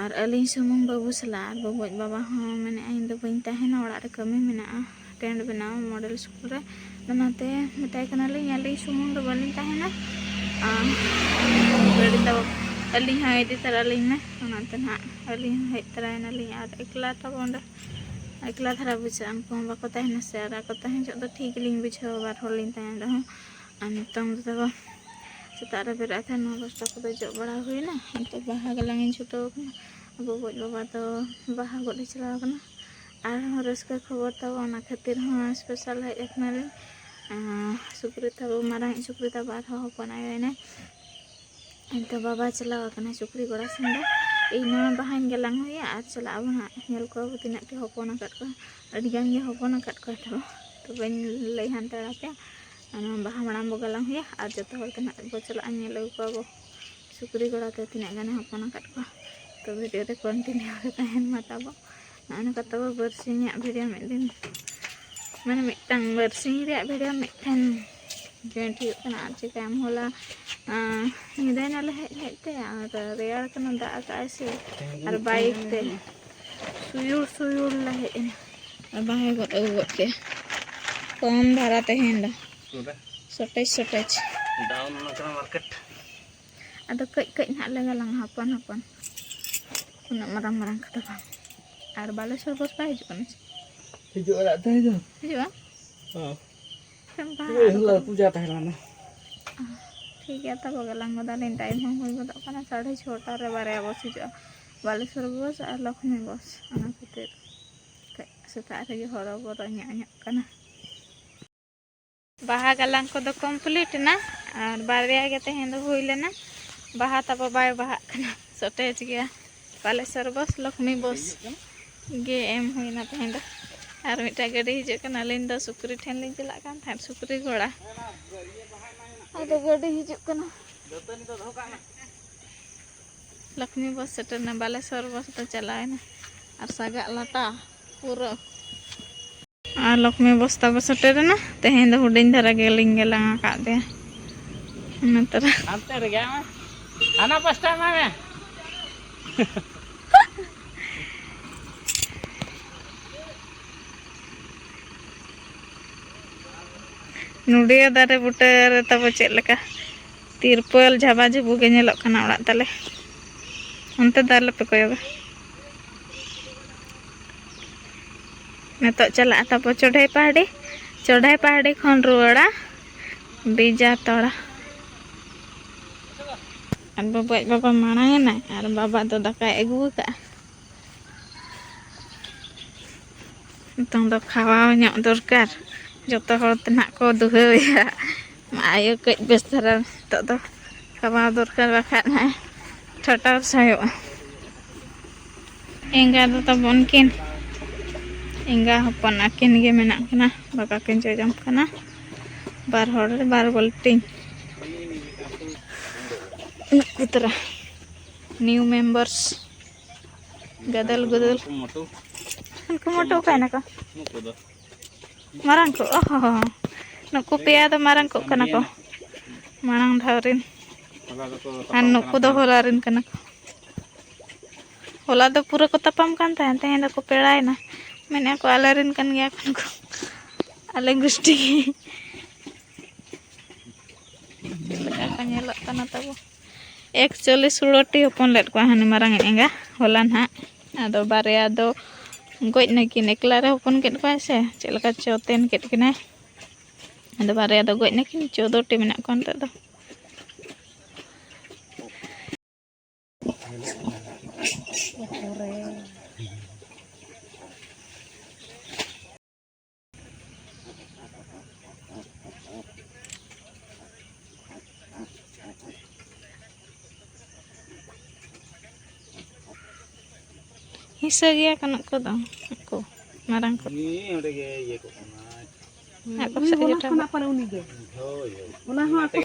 ᱟᱨ ᱟᱹᱞᱤᱧ ᱥᱩᱢᱩᱝ ᱵᱟᱹᱵᱩ ᱥᱟᱞᱟᱜ, ᱟᱨ ᱵᱟᱹᱵᱩ ᱟᱡ ᱵᱟᱵᱟ ᱦᱚᱸ ᱢᱮᱱᱮᱫᱼᱟ, "ᱤᱧ ᱫᱚ ᱵᱟᱹᱧ ᱛᱟᱦᱮᱱᱟ, ᱚᱲᱟᱜ ᱨᱮ ᱠᱟᱹᱢᱤ ᱢᱮᱱᱟᱜᱼᱟ, ᱴᱮᱱᱴ ᱵᱮᱱᱟᱣ ᱢᱚᱰᱮᱞ ᱥᱠᱩᱞ ᱨᱮ", ᱚᱱᱟᱛᱮ ᱢᱮᱛᱟᱭ ᱠᱟᱱᱟᱞᱤᱧ, "ᱟᱹᱞᱤᱧ ᱥᱩᱢᱩᱝ ᱫᱚ ᱵᱟᱹᱞᱤᱧ ᱛᱟᱦᱮᱱᱟ, ᱟᱨ ᱜᱟᱹᱰᱤ ᱫᱚ ᱟᱹᱞᱤᱧ ᱦᱚᱸ ᱤᱫᱤ ᱛᱟᱨᱟ ᱞᱤᱧ ᱢᱮ", ᱚᱱᱟᱛᱮ ᱱᱟᱦᱟᱜ ᱟᱹᱞᱤᱧ ᱦᱚᱸ ᱦᱮᱡ ᱛᱟᱨᱟᱭᱮᱱᱟᱞᱤᱧ᱾ ᱟᱨ ᱮᱠᱞᱟ ᱛᱟᱵᱚ ᱚᱸᱰᱮ ᱮᱠᱞᱟ ᱫᱷᱟᱨᱟ ᱵᱩᱡᱷᱟᱹᱜᱼᱟ, ᱩᱱᱠᱩ ᱦᱚᱸ ᱵᱟᱠᱚ ᱛᱟᱦᱮᱱᱟ ᱥᱮ, ᱟᱨ ᱟᱠᱚ ᱛᱟᱦᱮᱸ ᱡᱚᱦᱚᱜ ᱫᱚ ᱴᱷᱤᱠ ᱜᱮᱞᱤᱧ ᱵᱩᱡᱷᱟᱹᱣᱟ, ᱵᱟᱨ ᱦᱚᱲ ᱞᱤᱧ ᱛᱟᱦᱮᱱ ᱨᱮᱦᱚᱸ᱾ ᱟᱨ ᱱᱤᱛᱚᱝ ᱫᱚ ᱛᱟᱵᱚ ᱥᱮᱛᱟᱜ ᱨᱮ ᱵᱮᱨᱮᱫ ᱠᱟᱛᱮ ᱱᱚᱣᱟ ᱵᱚᱥᱛᱟ ᱠᱚᱫᱚ ᱡᱚᱜ ᱵᱟᱲᱟ ᱦᱩᱭᱱᱟ᱾ ᱱᱤᱛᱚᱜ ᱵᱟᱦᱟ ᱜᱟᱞᱟᱝ ᱤᱧ ᱪᱷᱩᱴᱟᱹᱣ ᱟᱠᱟᱱᱟ᱾ ᱟᱵᱚ ᱜᱚᱡ ᱵᱟᱵᱟ ᱫᱚ ᱵᱟᱦᱟ ᱜᱚᱫ ᱮ ᱪᱟᱞᱟᱣ ᱟᱠᱟᱱᱟ᱾ ᱟᱨᱦᱚᱸ ᱨᱟᱹᱥᱠᱟᱹ ᱠᱷᱚᱵᱚᱨ ᱛᱟᱵᱚ, ᱚᱱᱟ ᱠᱷᱟᱹᱛᱤᱨ ᱦᱚᱸ ᱥᱯᱮᱥᱟᱞ ᱦᱮᱡ ᱟᱠᱟᱱᱟᱞᱤᱧ᱾ ᱟᱨ ᱥᱩᱠᱨᱤ ᱛᱟᱵᱚ, ᱢᱟᱨᱟᱝ ᱤᱡ ᱥᱩᱠᱨᱤ ᱛᱟᱵᱚ ᱟᱨᱦᱚᱸ ᱦᱚᱯᱚᱱ ᱟᱭᱳᱭᱮᱱᱟᱭ᱾ ᱮᱱᱛᱮ ᱵᱟᱵᱟ ᱪᱟᱞᱟᱣ ᱟᱠᱟᱱᱟ ᱥᱩᱠᱨᱤ ᱜᱚᱲᱟ ᱥᱮᱱ ᱫᱚ᱾ ᱤᱧ ᱱᱚᱣᱟ ᱵᱟᱦᱟᱧ ᱜᱟᱞᱟᱝ ᱦᱩᱭᱟ ᱟᱨ ᱪᱟᱞᱟᱜ ᱟᱵᱚᱱ ᱦᱟᱸᱜ, ᱧᱮᱞ ᱠᱚᱣᱟ ᱵᱚ ᱛᱤᱱᱟᱹᱜ ᱴᱷᱮ ᱦᱚᱯᱚᱱ ᱟᱠᱟᱫ ᱠᱚᱣᱟ᱾ ᱟᱹᱰᱤ ᱜᱟᱱ ᱜᱮ ᱦᱚᱯᱚᱱ ᱟᱠᱟᱫ ᱠᱚᱣᱟ ᱛᱟᱵᱚ, ᱛᱚ ᱵᱟᱹᱧ ᱞᱟᱹᱭ ᱦᱟᱱᱛᱟᱲ ᱟᱯᱮᱭᱟ᱾ ᱚᱱᱟ ᱵᱟᱦᱟ ᱢᱟᱲᱟᱝ ᱵᱚ ᱜᱟᱞᱟᱝ ᱦᱩᱭᱟ ᱟᱨ ᱡᱚᱛᱚ ᱦᱚᱲ ᱛᱮ ᱱᱟᱦᱟᱜ ᱵᱚ ᱪᱟᱞᱟᱜᱼᱟ, ᱧᱮᱞ ᱟᱹᱜᱩ ᱠᱚᱣᱟ ᱵᱚ ᱥᱩᱠᱨᱤ ᱜᱚᱲᱟ ᱛᱮ ᱛᱤᱱᱟᱹᱜ ᱜᱟᱱᱮ ᱦᱚᱯᱚᱱ ᱟᱠᱟᱫ ᱠᱚᱣᱟ᱾ ᱛᱚ ᱵᱷᱤᱰᱤᱭᱳ ᱨᱮ ᱠᱚᱱᱴᱤᱱᱤᱭᱩ ᱨᱮ ᱛᱟᱦᱮᱱ ᱢᱟ ᱛᱟᱵᱚ᱾ ᱱᱚᱜᱼᱚ ᱱᱚᱝᱠᱟ ᱛᱟᱵᱚ ᱵᱟᱨᱥᱤᱧᱟᱜ ᱵᱷᱤᱰᱤᱭᱳ ᱢᱤᱫ ᱫᱤᱱ, ᱢᱟᱱᱮ ᱢᱤᱫᱴᱟᱝ ᱵᱟᱨᱥᱤᱧ ᱨᱮᱭᱟᱜ ᱵᱷᱤᱰᱤᱭᱳ ᱢᱤᱫᱴᱷᱮᱱ ᱡᱚᱭᱮᱱᱴ ᱦᱩᱭᱩᱜ ᱠᱟᱱᱟ᱾ ᱟᱨ ᱪᱤᱠᱟᱹᱭᱟᱢ, ᱦᱚᱞᱟ, ᱟᱸ, ᱧᱤᱫᱟᱹᱭᱱᱟᱞᱮ ᱦᱮᱡ ᱦᱮᱡ ᱛᱮ, ᱟᱨ ᱨᱮᱭᱟᱲ ᱠᱟᱱᱟ, ᱫᱟᱜ ᱟᱠᱟᱜᱼᱟᱭ ᱥᱮ, ᱟᱨ ᱵᱟᱭᱤᱠ ᱛᱮ ᱥᱩᱭᱩᱲ ᱥᱩᱭᱩᱲ ᱞᱮ ᱦᱮᱡ ᱮᱱᱟ᱾ ᱟᱨ ᱵᱟᱦᱟᱭ ᱜᱚᱫ ᱟᱹᱜᱩ ᱜᱚᱫ ᱠᱮᱫ, ᱠᱚᱢ ᱫᱷᱟᱨᱟ ᱛᱮᱦᱮᱧ ᱫᱚ᱾ ᱥᱚᱴᱮᱡ ᱥᱚᱴᱮᱡ᱾ ᱰᱟᱣᱩᱱ ᱟᱠᱟᱱᱟ ᱢᱟᱨᱠᱮᱴ᱾ ᱟᱫᱚ ᱠᱟᱹᱡ ᱠᱟᱹᱡ ᱱᱟᱦᱟᱜ ᱞᱮ ᱜᱟᱞᱟᱝᱟ, ᱦᱚᱯᱚᱱ ᱦᱚᱯᱚᱱ, ᱩᱱᱟᱹᱜ ᱢᱟᱨᱟᱝ ᱢᱟᱨᱟᱝ ᱠᱚᱫᱚ ᱵᱟᱝ᱾ ᱟᱨ ᱵᱟᱞᱮᱥᱚᱨ ᱵᱚᱥ ᱵᱟᱭ ᱦᱤᱡᱩᱜ ᱠᱟᱱᱟ ᱥᱮ? ᱦᱤᱡᱩᱜ ᱚᱲᱟᱜ ᱛᱮ ᱦᱤᱡᱩᱜ᱾ ᱦᱤᱡᱩᱜᱼᱟ? ᱦᱚᱸ᱾ ᱥᱮᱢ ᱵᱟᱦᱟ ᱤᱭᱟᱹ, ᱟᱫᱚ ᱦᱤᱞᱳᱜ ᱠᱚᱫᱚ ᱯᱩᱡᱟ ᱛᱟᱦᱮᱸ ᱞᱮᱱᱟ᱾ ᱴᱷᱤᱠ ᱜᱮᱭᱟ, ᱛᱟᱵᱚ ᱜᱟᱞᱟᱝ ᱜᱚᱫᱟᱞᱤᱧ, ᱴᱟᱭᱤᱢ ᱦᱚᱸ ᱦᱩᱭ ᱜᱚᱫᱚᱜ ᱠᱟᱱᱟ, ᱥᱟᱲᱮ ᱪᱷᱚᱴᱟ ᱨᱮ ᱵᱟᱨᱭᱟ ᱵᱚᱥ ᱦᱤᱡᱩᱜᱼᱟ, ᱵᱟᱞᱮᱥᱚᱨ ᱵᱚᱥ ᱟᱨ ᱞᱚᱠᱷᱢᱤ ᱵᱚᱥ᱾ ᱚᱱᱟ ᱠᱷᱟᱹᱛᱤᱨ ᱠᱟᱹᱡ ᱥᱮᱛᱟᱜ ᱨᱮᱜᱮ ᱦᱚᱨᱚᱵᱚᱨᱚ ᱧᱚᱜ ᱧᱚᱜ ᱠᱟᱱᱟ᱾ ᱵᱟᱦᱟ ᱜᱟᱞᱟᱝ ᱠᱚᱫᱚ ᱠᱚᱢᱯᱞᱤᱴ ᱮᱱᱟ, ᱟᱨ ᱵᱟᱨᱭᱟ ᱜᱮ ᱛᱮᱦᱮᱧ ᱫᱚ ᱦᱩᱭ ᱞᱮᱱᱟ᱾ ᱵᱟᱦᱟ ᱛᱟᱵᱚ ᱵᱟᱭ ᱵᱟᱦᱟᱜ ᱠᱟᱱᱟ, ᱥᱚᱴᱮᱡᱽ ᱜᱮᱭᱟ᱾ ᱵᱟᱞᱮᱥᱚᱨ ᱵᱚᱥ, ᱞᱚᱠᱷᱢᱤ ᱵᱚᱥ ᱜᱮ ᱮᱢ ᱦᱩᱭᱱᱟ ᱛᱮᱦᱮᱧ ᱫᱚ᱾ ᱟᱨ ᱢᱤᱫᱴᱟᱝ ᱜᱟᱹᱰᱤ ᱦᱤᱡᱩᱜ ᱠᱟᱱᱟ, ᱟᱹᱞᱤᱧ ᱫᱚ ᱥᱩᱠᱨᱤ ᱴᱷᱮᱱ ᱞᱤᱧ ᱪᱟᱞᱟᱜ ᱠᱟᱱ ᱛᱟᱦᱮᱸᱫ, ᱥᱩᱠᱨᱤ ᱜᱷᱚᱲᱟ᱾ ᱟᱫᱚ ᱜᱟᱹᱰᱤ ᱦᱤᱡᱩᱜ ᱠᱟᱱᱟ᱾ ᱞᱚᱠᱷᱢᱤ ᱵᱚᱥ ᱥᱮᱴᱮᱨ ᱮᱱᱟ, ᱵᱟᱞᱮᱥᱚᱨ ᱵᱚᱥ ᱫᱚ ᱪᱟᱞᱟᱣ ᱮᱱᱟ᱾ ᱟᱨ ᱥᱟᱜᱟᱫ ᱞᱟᱴᱟ ᱯᱩᱨᱟᱹ᱾ ᱟᱨ ᱞᱚᱠᱷᱢᱤ ᱵᱚᱥᱛᱟ ᱵᱚ ᱥᱮᱴᱮᱨᱮᱱᱟ᱾ ᱛᱮᱦᱮᱧ ᱫᱚ ᱦᱩᱰᱤᱧ ᱫᱷᱟᱨᱟ ᱜᱮᱞᱤᱧ ᱜᱟᱞᱟᱝ ᱟᱠᱟᱫ ᱛᱮ ᱚᱱᱟ ᱛᱚᱨᱟ᱾ ᱦᱟᱱᱛᱮ ᱨᱮᱜᱮ ᱟᱢ, ᱦᱟᱱᱟ ᱯᱟᱥᱴᱟ ᱮᱢᱟᱭ ᱢᱮ᱾ ᱱᱚᱰᱤᱭᱟᱹ ᱫᱟᱨᱮ ᱵᱩᱴᱟᱹ ᱨᱮ ᱛᱟᱵᱚ ᱪᱮᱫ ᱞᱮᱠᱟ ᱛᱤᱨᱯᱚᱞ ᱡᱷᱟᱵᱟ ᱡᱷᱩᱵᱩ ᱜᱮ ᱧᱮᱞᱚᱜ ᱠᱟᱱᱟ ᱚᱲᱟᱜ ᱛᱟᱞᱮ᱾ ᱚᱱᱛᱮ ᱫᱚ ᱟᱞᱚᱯᱮ ᱠᱚᱭᱚᱜᱟ᱾ ᱱᱤᱛᱚᱜ ᱪᱟᱞᱟᱜᱼᱟ ᱛᱟᱵᱚ ᱪᱚᱰᱷᱟᱭ ᱯᱟᱦᱟᱲᱤ᱾ ᱪᱚᱰᱷᱟᱭ ᱯᱟᱦᱟᱲᱤ ᱠᱷᱚᱱ ᱨᱩᱣᱟᱹᱲᱟ ᱵᱤᱡᱟ ᱛᱚᱲᱟ᱾ ᱟᱨ ᱵᱟᱵᱟ ᱟᱡ ᱵᱟᱵᱟ ᱢᱟᱲᱟᱝ ᱮᱱᱟᱭ ᱟᱨ ᱵᱟᱵᱟ ᱫᱚ ᱫᱟᱠᱟᱭ ᱟᱹᱜᱩ ᱟᱠᱟᱫᱼᱟ᱾ ᱱᱤᱛᱚᱝ ᱫᱚ ᱠᱷᱟᱣᱟᱣ ᱧᱚᱜ ᱫᱚᱨᱠᱟᱨ᱾ ᱡᱚᱛᱚ ᱦᱚᱲ ᱛᱮ ᱱᱟᱦᱟᱜ ᱠᱚ ᱫᱩᱦᱟᱹᱣᱮᱭᱟ᱾ ᱟᱭᱳ ᱠᱟᱹᱡ ᱵᱮᱥ ᱫᱷᱟᱨᱟ ᱱᱤᱛᱚᱜ ᱫᱚ ᱠᱷᱟᱣᱟᱣ ᱫᱚᱨᱠᱟᱨ, ᱵᱟᱠᱷᱟᱡ ᱱᱟᱦᱟᱜ ᱴᱷᱟᱴᱟᱨ ᱥᱟᱭᱚᱜᱼᱟ᱾ ᱮᱸᱜᱟ ᱫᱚ ᱛᱟᱵᱚᱱ ᱠᱤᱱ, ᱮᱸᱜᱟ ᱦᱚᱯᱚᱱ ᱟᱹᱠᱤᱱ ᱜᱮ ᱢᱮᱱᱟᱜ ᱠᱤᱱᱟ, ᱫᱟᱠᱟ ᱠᱤᱱ ᱡᱚᱡᱚᱢ ᱠᱟᱱᱟ᱾ ᱵᱟᱨ ᱦᱚᱲ ᱨᱮ ᱵᱟᱨ ᱵᱟᱹᱞᱴᱤᱱ᱾ ᱱᱩᱠᱩ ᱛᱚᱨᱟ new members᱾ ᱜᱟᱫᱮᱞ ᱜᱩᱫᱮᱞ᱾ ᱩᱱᱠᱩ ᱢᱚᱴᱩ᱾ ᱩᱱᱠᱩ ᱢᱚᱴᱩ ᱚᱠᱟᱭᱱᱟᱠᱚ? ᱱᱩᱠᱩ ᱫᱚ᱾ ᱢᱟᱨᱟᱝ ᱠᱚ, ᱚ ᱦᱚᱸ ᱦᱚᱸ᱾ ᱱᱩᱠᱩ ᱯᱮᱭᱟ ᱫᱚ ᱢᱟᱨᱟᱝ ᱠᱚᱜ ᱠᱟᱱᱟ ᱠᱚ᱾ ᱢᱟᱲᱟᱝ ᱫᱷᱟᱣ ᱨᱮᱱ᱾ ᱦᱚᱞᱟ ᱫᱚᱠᱚ ᱟᱨ ᱛᱟᱯᱟᱢ ᱱᱩᱠᱩ ᱠᱟᱱᱟ ᱫᱚ ᱛᱟᱦᱮᱸᱫ᱾ ᱦᱚᱞᱟ ᱨᱮᱱ ᱠᱟᱱᱟ ᱠᱚ᱾ ᱦᱚᱞᱟ ᱫᱚ ᱯᱩᱨᱟᱹ ᱠᱚ ᱛᱟᱯᱟᱢ ᱠᱟᱱ ᱛᱟᱦᱮᱸᱫ, ᱛᱮᱦᱮᱧ ᱫᱚᱠᱚ ᱯᱮᱲᱟᱭᱮᱱᱟ᱾ ᱢᱮᱱᱮᱫᱼᱟ ᱠᱚ, "ᱟᱞᱮ ᱨᱮᱱ ᱠᱟᱱ ᱜᱮᱭᱟ ᱠᱚ ᱱᱩᱠᱩ, ᱟᱞᱮ ᱜᱩᱥᱴᱤ ᱜᱮ᱾" ᱪᱮᱫ ᱞᱮᱠᱟ ᱠᱚ ᱧᱮᱞᱚᱜ ᱠᱟᱱᱟ ᱛᱟᱵᱚ᱾ ᱮᱠᱪᱩᱭᱮᱞᱤ ᱥᱳᱞᱳᱴᱤ ᱦᱚᱯᱚᱱ ᱞᱮᱫ ᱠᱚᱣᱟ ᱦᱟᱹᱱᱤ ᱢᱟᱨᱟᱝ ᱤᱡ ᱮᱸᱜᱟ ᱦᱚᱞᱟ ᱱᱟᱦᱟᱜ᱾ ᱟᱫᱚ ᱵᱟᱨᱭᱟ ᱫᱚ ᱜᱚᱡ ᱱᱟᱹᱠᱤᱱ, ᱮᱠᱞᱟ ᱨᱮ ᱦᱚᱯᱚᱱ ᱠᱮᱫ ᱠᱚᱣᱟᱭ ᱥᱮ, ᱪᱮᱫ ᱞᱮᱠᱟ ᱪᱚ ᱛᱮᱱ ᱠᱮᱫ ᱠᱤᱱᱟᱭ᱾ ᱟᱫᱚ ᱵᱟᱨᱭᱟ ᱫᱚ ᱜᱚᱡ ᱱᱟᱹᱠᱤᱱ, ᱪᱳᱫᱳᱴᱤ ᱢᱮᱱᱟᱜ ᱠᱚᱣᱟ ᱱᱤᱛᱚᱜ ᱫᱚ᱾ ᱦᱤᱸᱥᱟᱹ ᱜᱮᱭᱟ ᱠᱚ ᱱᱩᱠᱩ ᱫᱚ, ᱩᱱᱠᱩ ᱢᱟᱨᱟᱝ ᱠᱚ᱾ ᱩᱱᱤ ᱚᱸᱰᱮ ᱜᱮ ᱤᱭᱟᱹ ᱠᱚᱜ ᱠᱟᱱᱟ᱾ ᱟᱠᱚ ᱩᱱᱤ ᱥᱮᱫ ᱚᱱᱟ ᱜᱮ ᱠᱷᱚᱱᱟᱜ ᱯᱟᱞᱮ ᱩᱱᱤ ᱜᱮ᱾ ᱦᱳᱭ, ᱦᱳᱭ᱾ ᱚᱱᱟ ᱦᱚᱸ ᱟᱠᱚ